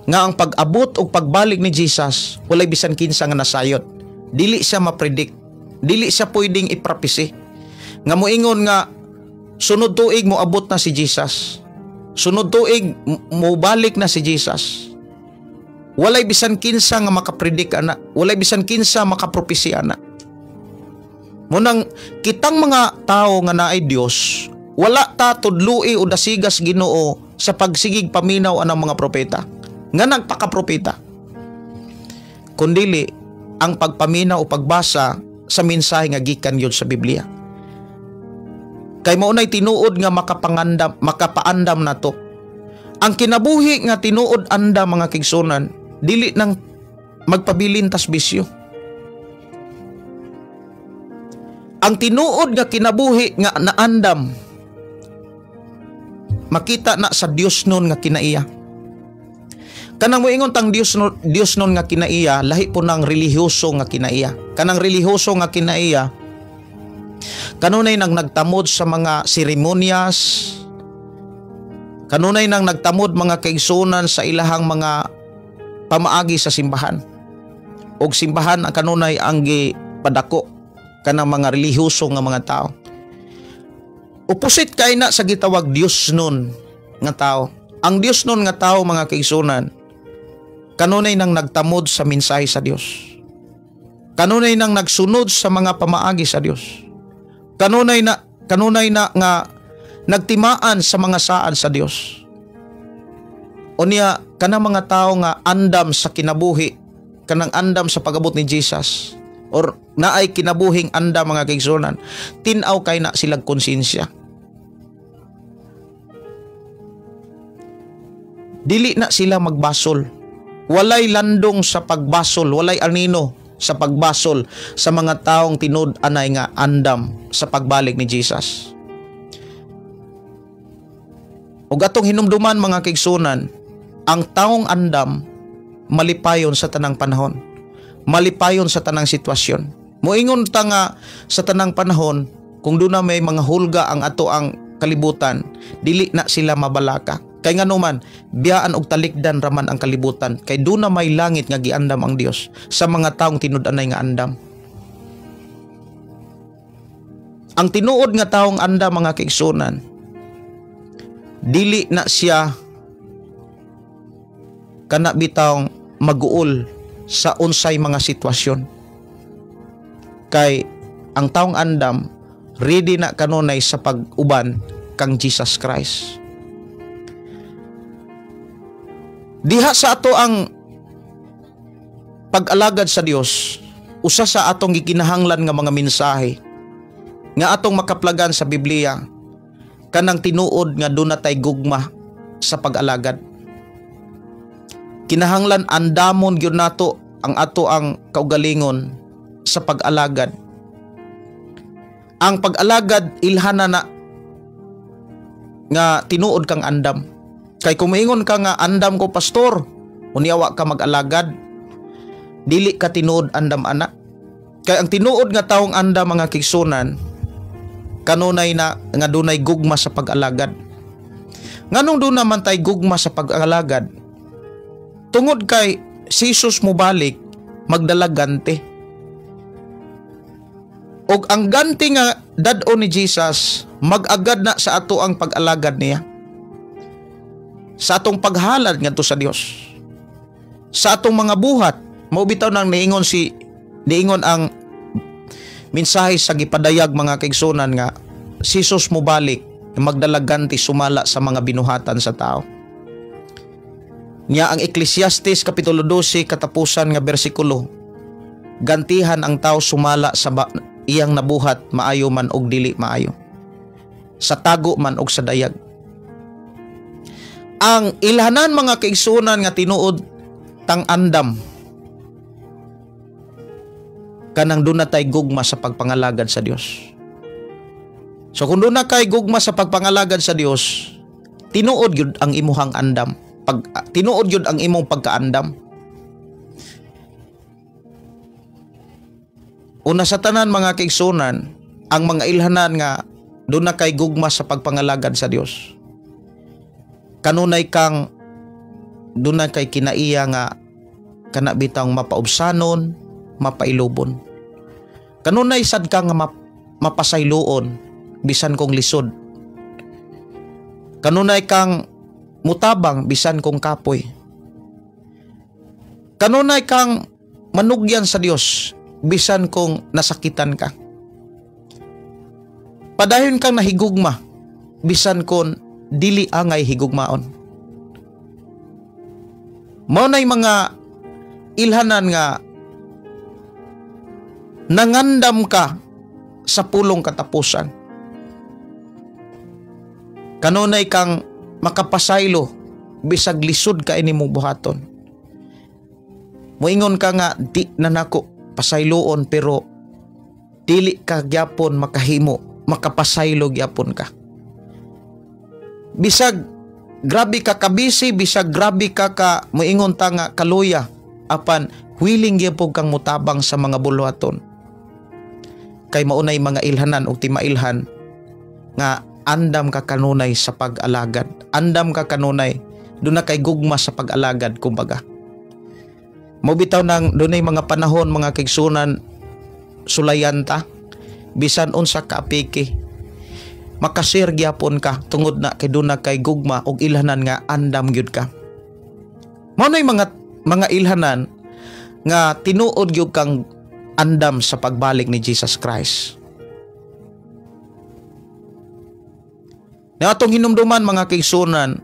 Speaker 2: nga ang pag-abot o pagbalik ni Jesus, walay bisan kinsa nga nasayod. Dili siya ma-predict. Dili siya pwedeng iprophecy. Nga moingon nga sunod tuig mo abot na si Jesus. Sunod tuig mo balik na si Jesus. Walay bisan kinsa nga makapredict ana, walay bisan kinsa makapropesy ana. Munang kitang mga tao nga naay Dios, wala ta tudloi o dasigas Ginoo sa pagsigig paminaw anang mga propeta nga nagpakapropeta. Kundili ang pagpaminaw o pagbasa sa mensahe nga gikan yun sa Biblia. Kay mao nay tinuod nga makapangandam, makapaandam nato. Ang kinabuhi nga tinuod andam, mga kaigsuonan, dili nang magpabilin tas bisyo. Ang tinuod nga kinabuhi nga naandam, makita na sa Dios nun nga kinaiya. Kanang moingon tang Dios no, Dios nun nga kinaiya, lahi po ng relihiyoso nga kinaiya. Kanang relihiyoso nga kinaiya, kanunay nang nagtamod sa mga seremonyas, kanunay nang nagtamod, mga kaigsunan, sa ilahang mga pamaagi sa simbahan. Og simbahan ang kanunay ang gipadako kanang mga relihiyoso nga mga tao. Opposite kay na sa gitawag Dios nun nga tao. Ang Dios nun nga tao, mga kaigsunan, kanunay nang nagtamod sa mensahe sa Dios. Kanunay nang nagsunod sa mga pamaagi sa Dios. Kanunay na nga nagtimaan sa mga saad sa Dios. Unya kanang mga tao nga andam sa kinabuhi, kanang andam sa pag-abot ni Jesus or naay kinabuhing andam, mga kaigsunan, tin-aw kay na silang konsensya. Dili na sila magbasol. Walay landong sa pagbasol, walay anino sa pagbasol sa mga taong tinud anay nga andam sa pagbalik ni Jesus. Ug atong hinumduman, mga kaigsunan, ang taong andam malipayon sa tanang panahon. Malipayon sa tanang sitwasyon. Moingon ta nga sa tanang panahon, kung doon na may mga hulga ang ato ang kalibutan, dili na sila mabalaka. Kay ngano man, biyaan og talikdan raman ang kalibutan, kay doon na may langit nga giandam ang Dios sa mga taong tinud-anay nga andam. Ang tinuod nga taong andam, mga kaigsunan, dili na siya kana bitawng maguol sa unsay mga sitwasyon. Kay ang taong andam ready na kanunay sa pag-uban kang Jesus Christ. Diha sa ato ang pag-alagad sa Dios, usa sa atong gikinahanglan nga mga mensahe nga atong makaplagan sa Biblia, kanang tinuod nga duna tay gugma sa pag-alagad. Kinahanglan andamon gyud nato ang ato ang kaugalingon sa pag-alagad. Ang pag-alagad, ilhana na nga tinuod kang andam. Kay kung moingon ka nga andam ko, pastor, unya wa ka mag-alagad, dili ka tinuod andam ana. Kay ang tinuod nga taong andam, mga kaigsunan, kanunay na nga dunay gugma sa pag-alagad. Nganong duna man tay gugma sa pag-alagad? Tungod kay si Jesus mobalik magdala ganti. Og ang ganti nga dad-on ni Jesus, mag-agad na sa ato ang pag-alagad niya. Sa atong paghalad ngadto sa Dios. Sa atong mga buhat, mao bitaw nang niingon ang mensahe sa gipadayag, mga kaigsunan, nga si Jesus mobalik magdala ganti sumala sa mga binuhatan sa tao. Nya ang Ecclesiastes kapitulo 12 katapusan nga bersikulo, gantihan ang tao sumala sa iyang nabuhat, maayo man og dili maayo, sa tago man og sa dayag. Ang ilhanan, mga kaigsunan, nga tinuod tang andam, kanang duna tay gugma sa pagpangalagad sa Dios. So kung duna kay gugma sa pagpangalagad sa Dios, tinuod gyud ang imuhang andam. Tinuod gyud ang imong pagkaandam. Una sa tanan, mga kaigsunan, ang mga ilhanan nga duna kay gugma sa pagpangalagad sa Dios. Kanunay kang duna kay kinaiya nga kana bitang mapaubsanon, mapailubon. Kanunay sad ka nga mapasayloon bisan kung lisod. Kanunay kang mutabang bisan kung kapoy. Kanunay kang manugyan sa Dios bisan kung nasakitan ka. Padayon kang nahigugma bisan kung dili angay higugmaon. Mao nay mga ilhanan nga nangandam ka sa pulong katapusan. Kanunay kang makapasaylo bisag lisod ka ini mo buhaton. Moingon ka nga di na nako pasayloon, pero dili ka gyapon makahimo, makapasaylo gyapon ka. Bisag grabe ka kabisi, bisag grabe ka ka moingon ta nga kaluya, apan willing gyapon kang mutabang sa mga buluhaton. Kay maunay mga ilhanan og timailhan nga andam ka kanunay sa pag-alagad. Andam ka kanunay, doon na kay gugma sa pag-alagad kumbaga. Mobitaw nang dunay mga panahon, mga kaigsunan, sulayan ta bisan unsa ka apiki, makasir gyapon ka tungod na kay doon na kay gugma og ilhanan nga andam gyud ka. Mao nay mga ilhanan nga tinuod gyud kang andam sa pagbalik ni Jesus Christ. Na atong hinumduman, mga kaigsunan,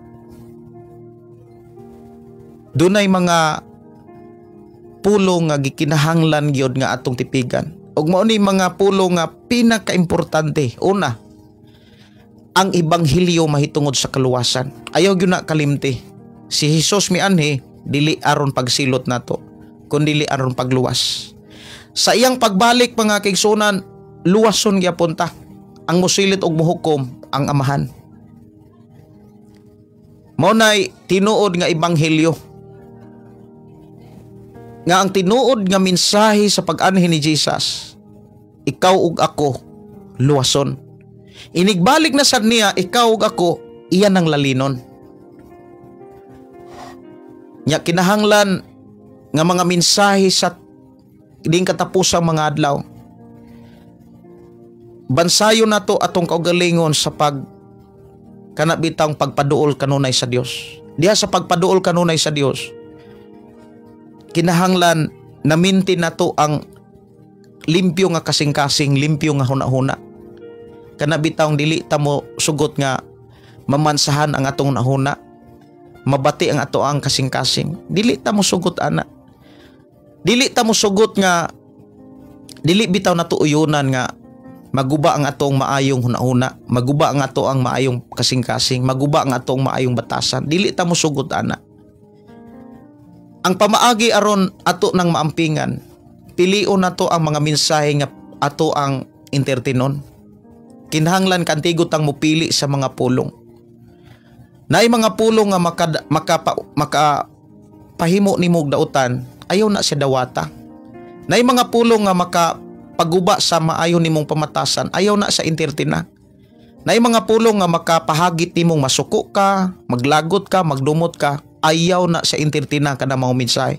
Speaker 2: dunay mga pulong nga gikinahanglan gyud nga atong tipigan. Ug mao ni mga pulong nga pinakaimportante. Una, ang ebanghelyo mahitungod sa kaluwasan. Ayaw gyud na kalimti. Si Jesus mianhi dili aron pagsilot nato, kun dili aron pagluwas. Sa iyang pagbalik, mga kaigsunan, luwason gyapon ta. Ang mosilit og mohukom ang Amahan. Mao nay tinuod nga ebanghelyo. Nga ang tinuod nga mensahe sa pag-anhi ni Jesus, ikaw ug ako luwason. Inigbalik na sad niya, ikaw ug ako iyan ang lalinon. Nya kinahanglan nga mga mensahe sa ding katapusang mga adlaw, bansayon nato atong kaugalingon sa pag kanabitang pagpaduol kanunay sa Dios. Diha sa pagpaduol kanunay sa Dios, kinahanglan naminti nato ang limpyo nga kasing-kasing, limpyo nga hunahuna. Kanabitang dili ta mo sugot nga mamansahan ang atong hunahuna, mabati ang ato ang kasing-kasing. Dili ta mo sugot ana. Dili ta mo sugot nga dili bitaw nato uyunan nga maguba ang atong maayong hunahuna, maguba ang ato ang maayong kasing-kasing, maguba ang atong maayong batasan. Dili ta mo sugot ana. Ang pamaagi aron ato nang maampingan, pilion nato ang mga mensahe nga ato ang entertainon. Kinahanglan kantigo tang mupili sa mga pulong. Naay mga pulong nga makapahimo nimo og dautan, ayaw na siya dawata. Naay mga pulong nga makapaguba sa maayo nimong pamatasan, ayaw na sa entertaina. Naay mga pulong nga makapahagit nimong masuko ka, maglagot ka, magdumot ka, ayaw na sa entertaina ka na mga mensahe.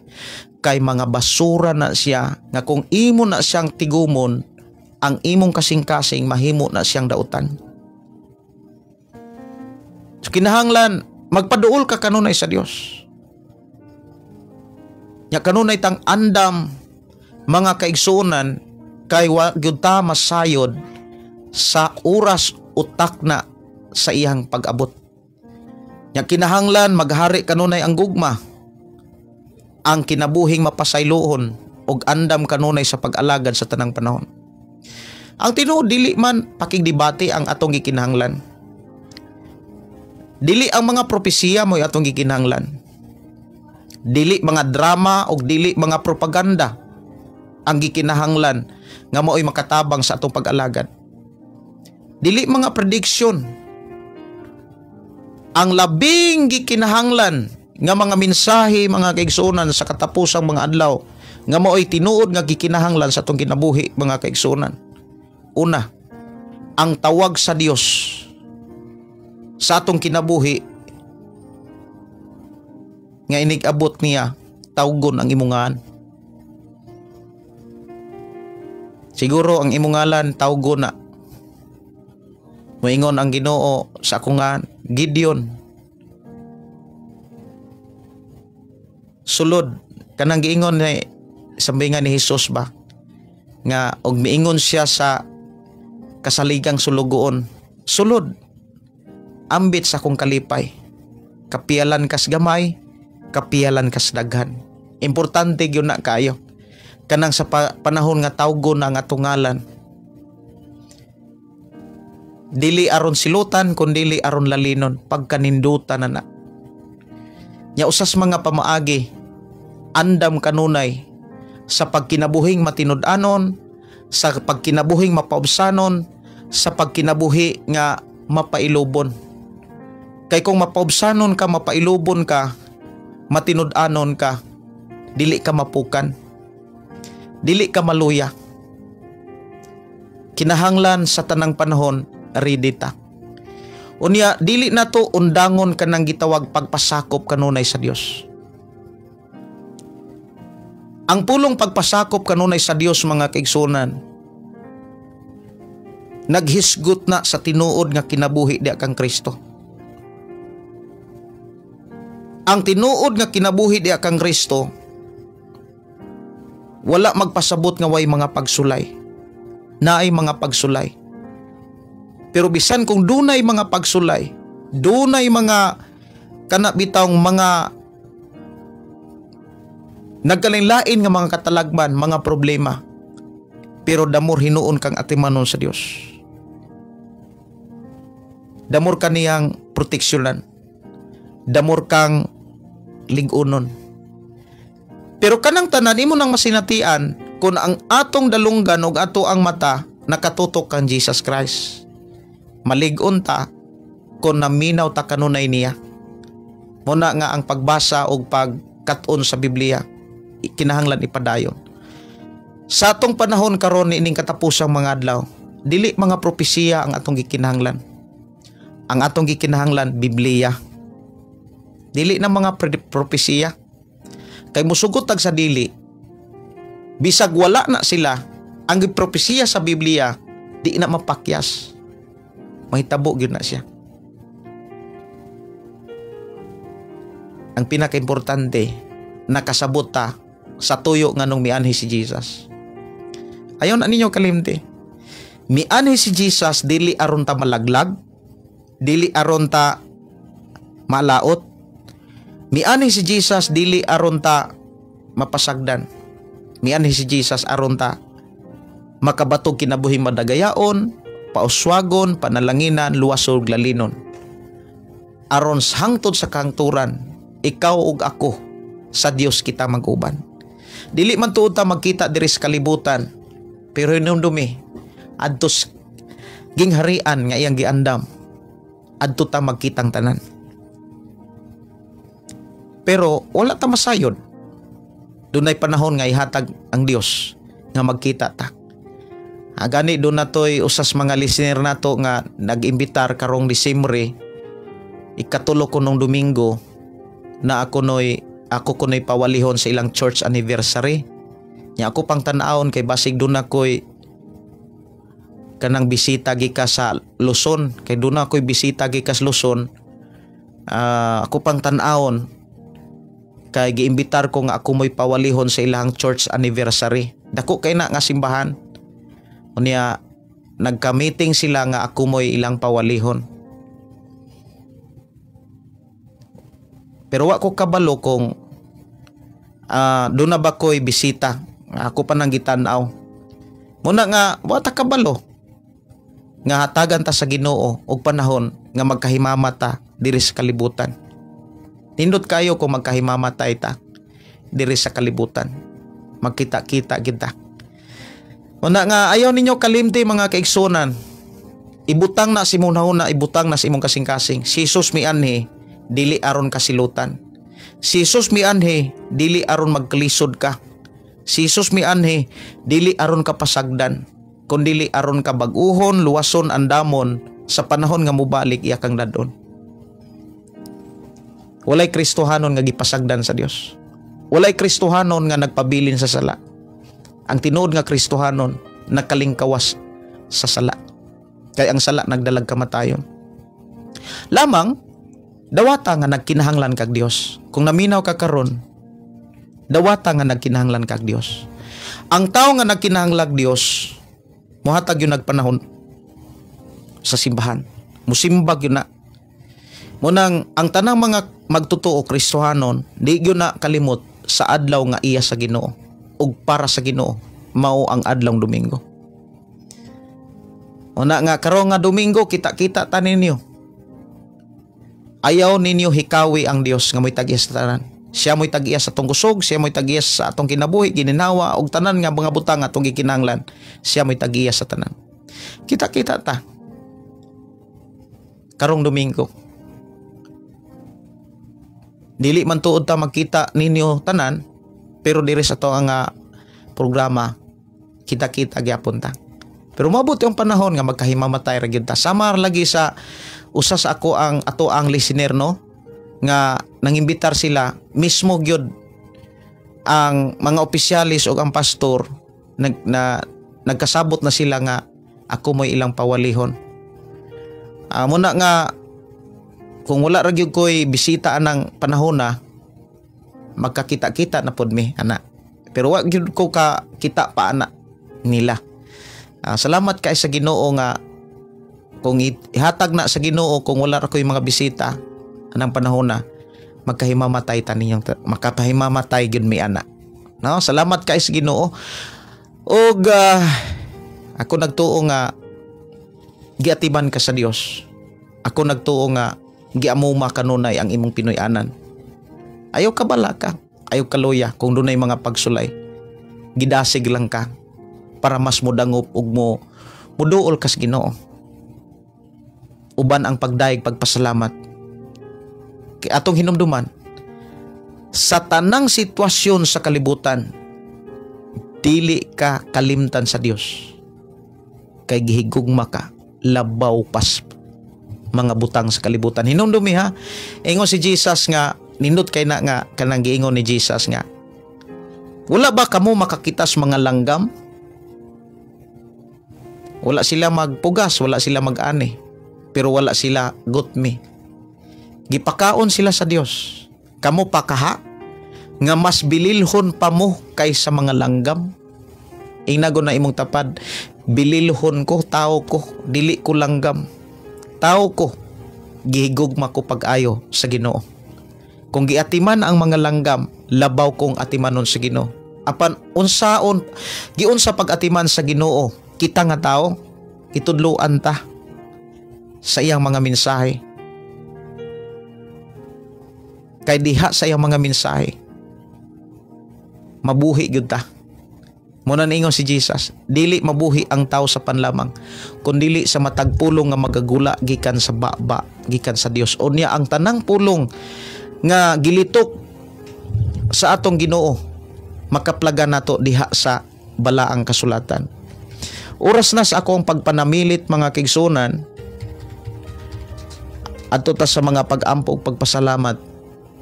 Speaker 2: Kay mga basura na siya nga kung imo na siyang tigumon, ang imong kasing-kasing mahimo na siyang dautan. So, kinahanglan magpaduol ka kanunay sa Dios. Nya kanunay tang andam, mga kaigsuonan, kay wa gyud ta masayod sa oras utak na sa iyang pag-abot. Nya kinahanglan maghari kanunay ang gugma, ang kinabuhing mapasayloon ug andam kanunay sa pag-alagad sa tanang panahon. Ang tinuod dili man pakigdebate ang atong gikinahanglan. Dili ang mga propesiya mo'y atong gikinahanglan. Dili mga drama og dili mga propaganda ang gikinahanglan nga mao'y makatabang sa atong pag-alagad. Dili mga prediction. Ang labing gikinahanglan nga mga mensahe, mga kaigsuonan, sa katapusang mga adlaw nga mao'y tinuod nga gikinahanglan sa atong kinabuhi, mga kaigsuonan. Una, ang tawag sa Dios sa atong kinabuhi Nga inig-abot niya, tawgon ang imong ngalan. Siguro ang imong ngalan tawgon na. Moingon ang Ginoo sa akong ngalan, Gideon. Sulod kanang giingon ni sambingan ni Hesus ba nga og miingon siya sa kasaligang sulugoon, sulod ambit sa akong kalipay, kapialan kas gamay, kapialan kas daghan. Importante gyud na kaayo kanang sa panahon nga tawgon na ang atong ngalan, dili aron silutan kun dili aron lalinon, pagkanindutan na na. Nya usas mga pamaagi andam kanunay sa pagkinabuhing matinud-anon, sa pagkinabuhing mapaubsanon, sa pagkinabuhi nga mapailubon. Kay kung mapaubsanon ka, mapailubon ka, matinud-anon ka, dili ka mapukan, dili ka maluya. Kinahanglan sa tanang panahon ready ta. Unya dili nato undangon kanang gitawag pagpasakop kanunay sa Dios. Ang pulong pagpasakop kanunay sa Dios, mga kaigsunan, naghisgot na sa tinuod nga kinabuhi diha kang Kristo. Ang tinuod nga kinabuhi diha kang Kristo wala magpasabot nga way mga pagsulay. Naay mga pagsulay. Pero bisan kung dunay mga pagsulay, dunay mga kanabitang mga nagkalain-lain nga mga katalagman, mga problema, pero damor hinuon kang atimanon sa Dios. Damor kaniyang proteksyonan. Damor kang lig-unon. Pero kanang tanan imo nang masinatian kung ang atong dalunggan ug ato ang mata nakatutok kang Jesus Christ. Malig-on ta kung naminaw ta kanunay niya. Muna nga ang pagbasa ug pagkat-on sa Biblia kinahanglan ipadayon. Sa atong panahon karon niining katapusang mga adlaw, dili mga propesiya ang atong gikinahanglan. Ang atong gikinahanglan Biblia. Dili na mga propesiya. Kay musugot tag sa dili, bisag wala na sila, ang propesiya sa Biblia di na mapakyas. Mahitabo gyud na siya. Ang pinakaimportante, nakasabot ta sa tuyo nga nung mianhi si Jesus. Ayon na ninyo kalimti. Mianhi si Jesus dili aron ta malaglag, dili aron ta malaot. Mianhi si Jesus dili aron ta mapasagdan. Mianhi si Jesus aron ta makabatog kinabuhi madagayaon, pauswagon, panalanginan, luwasog, lalinon. Aron hangtod sa kahangturan, ikaw ug ako sa Dios kita mag-uban. Dili man tuod ta magkita diri sa kalibutan, pero hinumdumi adto gingharian nga iyang giandam, adto ta magkitang tanan. Pero wala ta masayod. Dunay panahon nga ihatag ang Dios nga magkita ta. Gani doon natoy usas mga listener nato nga nag-imbitar karong Disyembre, ikatulo ko nung Domingo na ako kunoy pawalihon sa ilang church anniversary. Nya ako pang tan-awon kay basig doon ako'y kanang bisita gika sa Luzon, kay doon ako'y bisita gika sa Luzon. Ako pang tan-awon kay giimbitar ko nga ako mo'y pawalihon sa ilang church anniversary. Dako kay na nga simbahan. Unya nagka-meeting sila nga ako mo'y ilang pawalihon. Pero wa ko kabalo kung doon na ba ko'y bisita. Ako pa nang gitan-aw. Muna nga wa ta kabalo nga hatagan ta sa Ginoo og panahon nga magkahimama ta diri sa kalibutan. Nindot kayo kung magkahimamatay ta diri sa kalibutan. Magkita-kita kita. Muna nga ayaw ninyo kalimti mga kaigsunan. Ibutang na si imong nahuna, ibutang na sa imong kasing-kasing. Si Jesus mianhi dili aron kasilutan. Si Jesus mianhi dili aron magkalisod ka. Si Jesus mianhi dili aron kapasagdan, kun dili aron ka bag-uhon, luwason, andamon sa panahon nga mobalik iya kang dadon. Walay Kristohanon nga gipasagdan sa Dios. Walay Kristohanon nga nagpabilin sa sala. Ang tinuod nga Kristohanon nakalingkawas sa sala. Kay ang sala nagdalag kamatayon. Lamang dawata nga nagkinahanglan kag Dios. Kung naminaw ka karon, dawata nga nagkinahanglan kag Dios. Ang tao nga nagkinahanglan Dios, mohatag yun nagpanahon sa simbahan. Musimbag yun na. Munang ang tanang mga magtotoo Kristohanon, di yun na kalimot sa adlaw nga iya sa Ginoo ug para sa Ginoo, mao ang adlawng Domingo. Una nga karon nga Domingo, kita-kita ta ninyo. Ayaw ninyo hikawi ang Dios nga mo'y tag-iya sa tanan. Siya mo'y tag-iya sa atong kusog, siya mo'y tag-iya sa atong kinabuhi, gininawa ug tanan nga mga butang atong gikinahanglan. Siya mo'y tag-iya sa tanan. Kita-kita ta karong Domingo. Dili man tuod ta magkita ninyo tanan, pero diri sa to ang programa kita-kita gyapon ta. Pero moabot yung panahon nga magkahimamatay ra gyud ta. Samar lagi sa usa sa ako ang ato ang listener, no, nga nangimbitar sila mismo gyud ang mga opisyalis o ang pastor nagkasabot na sila nga ako mo'y ilang pawalihon. Muna nga kung wala ra gyud ko'y bisita anang panahon na magkakita-kita na pod mi ana. Pero wa gyud ko ka kita pa ana nila. Salamat kay sa Ginoo nga kung ihatag na sa Ginoo, kung wala ra ko'y mga bisita anang panahon na magkahimamatay ta ninyong makapahimamatay gyud mi ana. No, salamat kay sa Ginoo. Og ako nagtuo nga giatiman ka sa Dios. Ako nagtuo nga giamuma kanunay ang imong Pinoy-anan. Ayaw ka balaka, ayaw kaluya kung dunay mga pagsulay. Gidasig lang ka para mas modangop ug mo muduol kas Ginoo. Uban ang pagdayeg pagpasalamat. Kay atong hinumduman, sa tanang sitwasyon sa kalibutan, dili ka kalimtan sa Dios. Kay gihigugma ka labaw pas mga butang sa kalibutan. Hinumdumi ha, ingon si Jesus nga nindot kay na nga kanang giingon ni Jesus nga wala ba kamo makakitas mga langgam? Wala sila magpugas, wala sila mag-ani, pero wala sila gutmi. Gipakaon sila sa Dios. Kamo pa kaha nga mas bililhon pa mo kaysa mga langgam? Ingnago na imong tapad, bililhon ko, tao ko, dili ko langgam. Tao ko, gihigugma ko pag-ayo sa Ginoo. Kung giatiman ang mga langgam, labaw kong atimanon sa Ginoo. Apan unsaon giunsa pag-atiman sa Ginoo, kita nga tao, itudloan ta sa iyang mga mensahe. Kay diha sa iyang mga mensahe, mabuhi gyud ta. Muna niingon si Jesus, dili mabuhi ang tao sa panlamang, kundili sa matag pulong nga magagula gikan sa baba, gikan sa Dios. Unya ang tanang pulong nga gilitok sa atong Ginoo, makaplaga nato diha sa balaang kasulatan. Oras na sa akong pagpanamilit mga kigsunan, adto ta sa mga pag-ampo ug pagpasalamat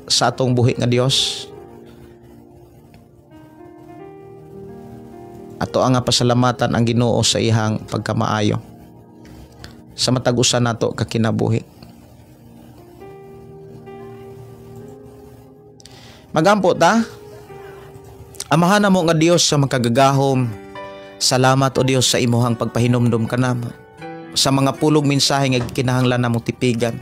Speaker 2: sa atong buhi nga Dios. Ato ang pasalamatan ang Ginoo sa iyang pagkamaayo sa matag usa nato ka kinabuhi. Magampo ta. Amahan namo nga Dios sa makagagahom, salamat o Dios sa imuhang pagpahinumdom kanamo sa mga pulong mensahe nga kinahanglan namong tipigan.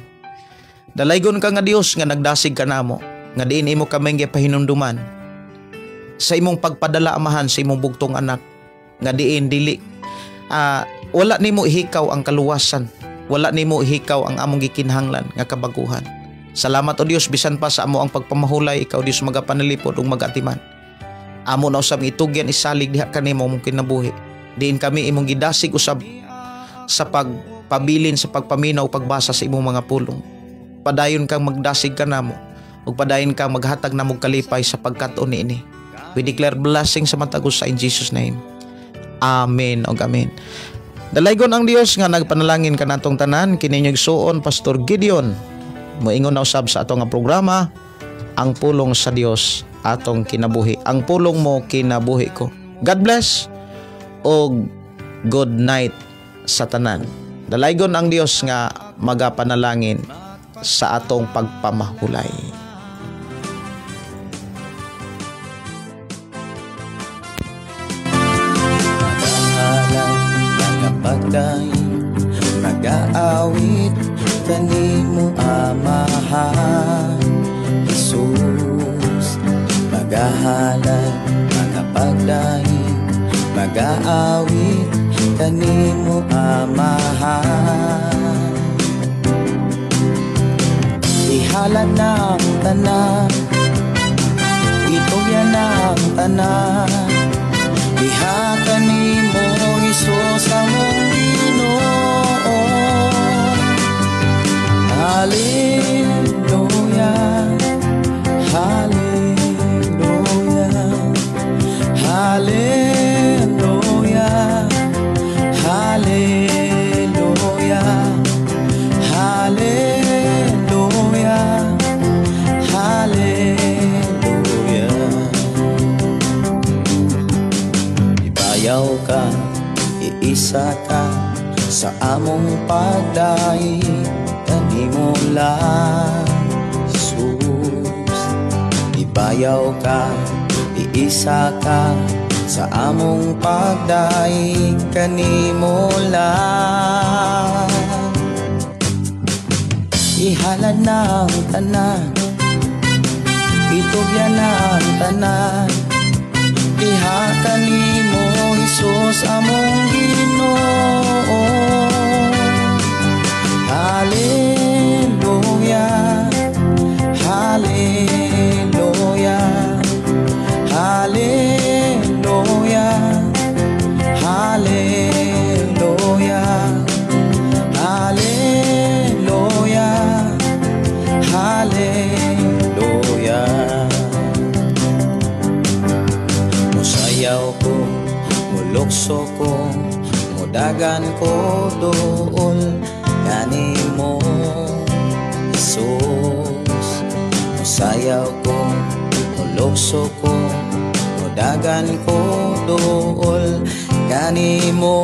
Speaker 2: Dalaygon ka nga Dios nga nagdasig kanamo nga diin imo kami gipahinumduman sa imong pagpadala Amahan sa imong bugtong anak nga diin dili wala nimo ihikaw ang kaluwasan, wala nimo ihikaw ang among gikinahanglan nga kabaguhan. Salamat o Dios bisan pa sa amo ang pagpamahulay, ikaw Dios magapanalipod ug magatiman. Amo na usab itugyan isalig diha kanimo among kinabuhi. Diin kami imong gidasig usab sa pagpabilin sa pagpaminaw pagbasa sa imong mga pulong. Padayon kang magdasig kanamo ug padayon kang maghatag namong kalipay sa pagkat-on niini. We declare blessing sa matag usa in Jesus name. Amen og amen. Dalaygon ang Dios nga nagpanalangin kanatong tanan, kini inyong igsuon Pastor Gideon Moingon na usab sa ato nga programa, ang pulong sa Dios atong kinabuhi. Ang pulong mo, kinabuhi ko. God bless og good night sa tanan. Dalaygon ang Dios nga magapanalangin sa atong pagpamahulay.
Speaker 1: Magapagdaig, magaawit kanimo, Amahan Jesus. Magahalad, magapagdaig, magaawit kanimo, Amahan. Ihalad na ang tanan, itugyan na ang tanan, diha kanimo, Hesus, among Ginoo. Hallelujah, hallelujah, hallelujah, hallelujah, hallelujah, hallelujah. Ibayaw ka, iisa ka sa among pagdaig kanimo lang, Jesus. Ibayaw ka, iisa ka sa among pagdaig kanimo lang. Ihalad na ang tanan, itugyan na ang tanan, diha kanimo, Hesus, among Ginoo. Hallelujah, hallelujah, hallelujah, hallelujah, hallelujah, hallelujah. Musayaw ko, mulukso ko, mudagan ko dool kanimo, Jesus. Musayaw ko, mulukso ko, mudagan ko dool kanimo.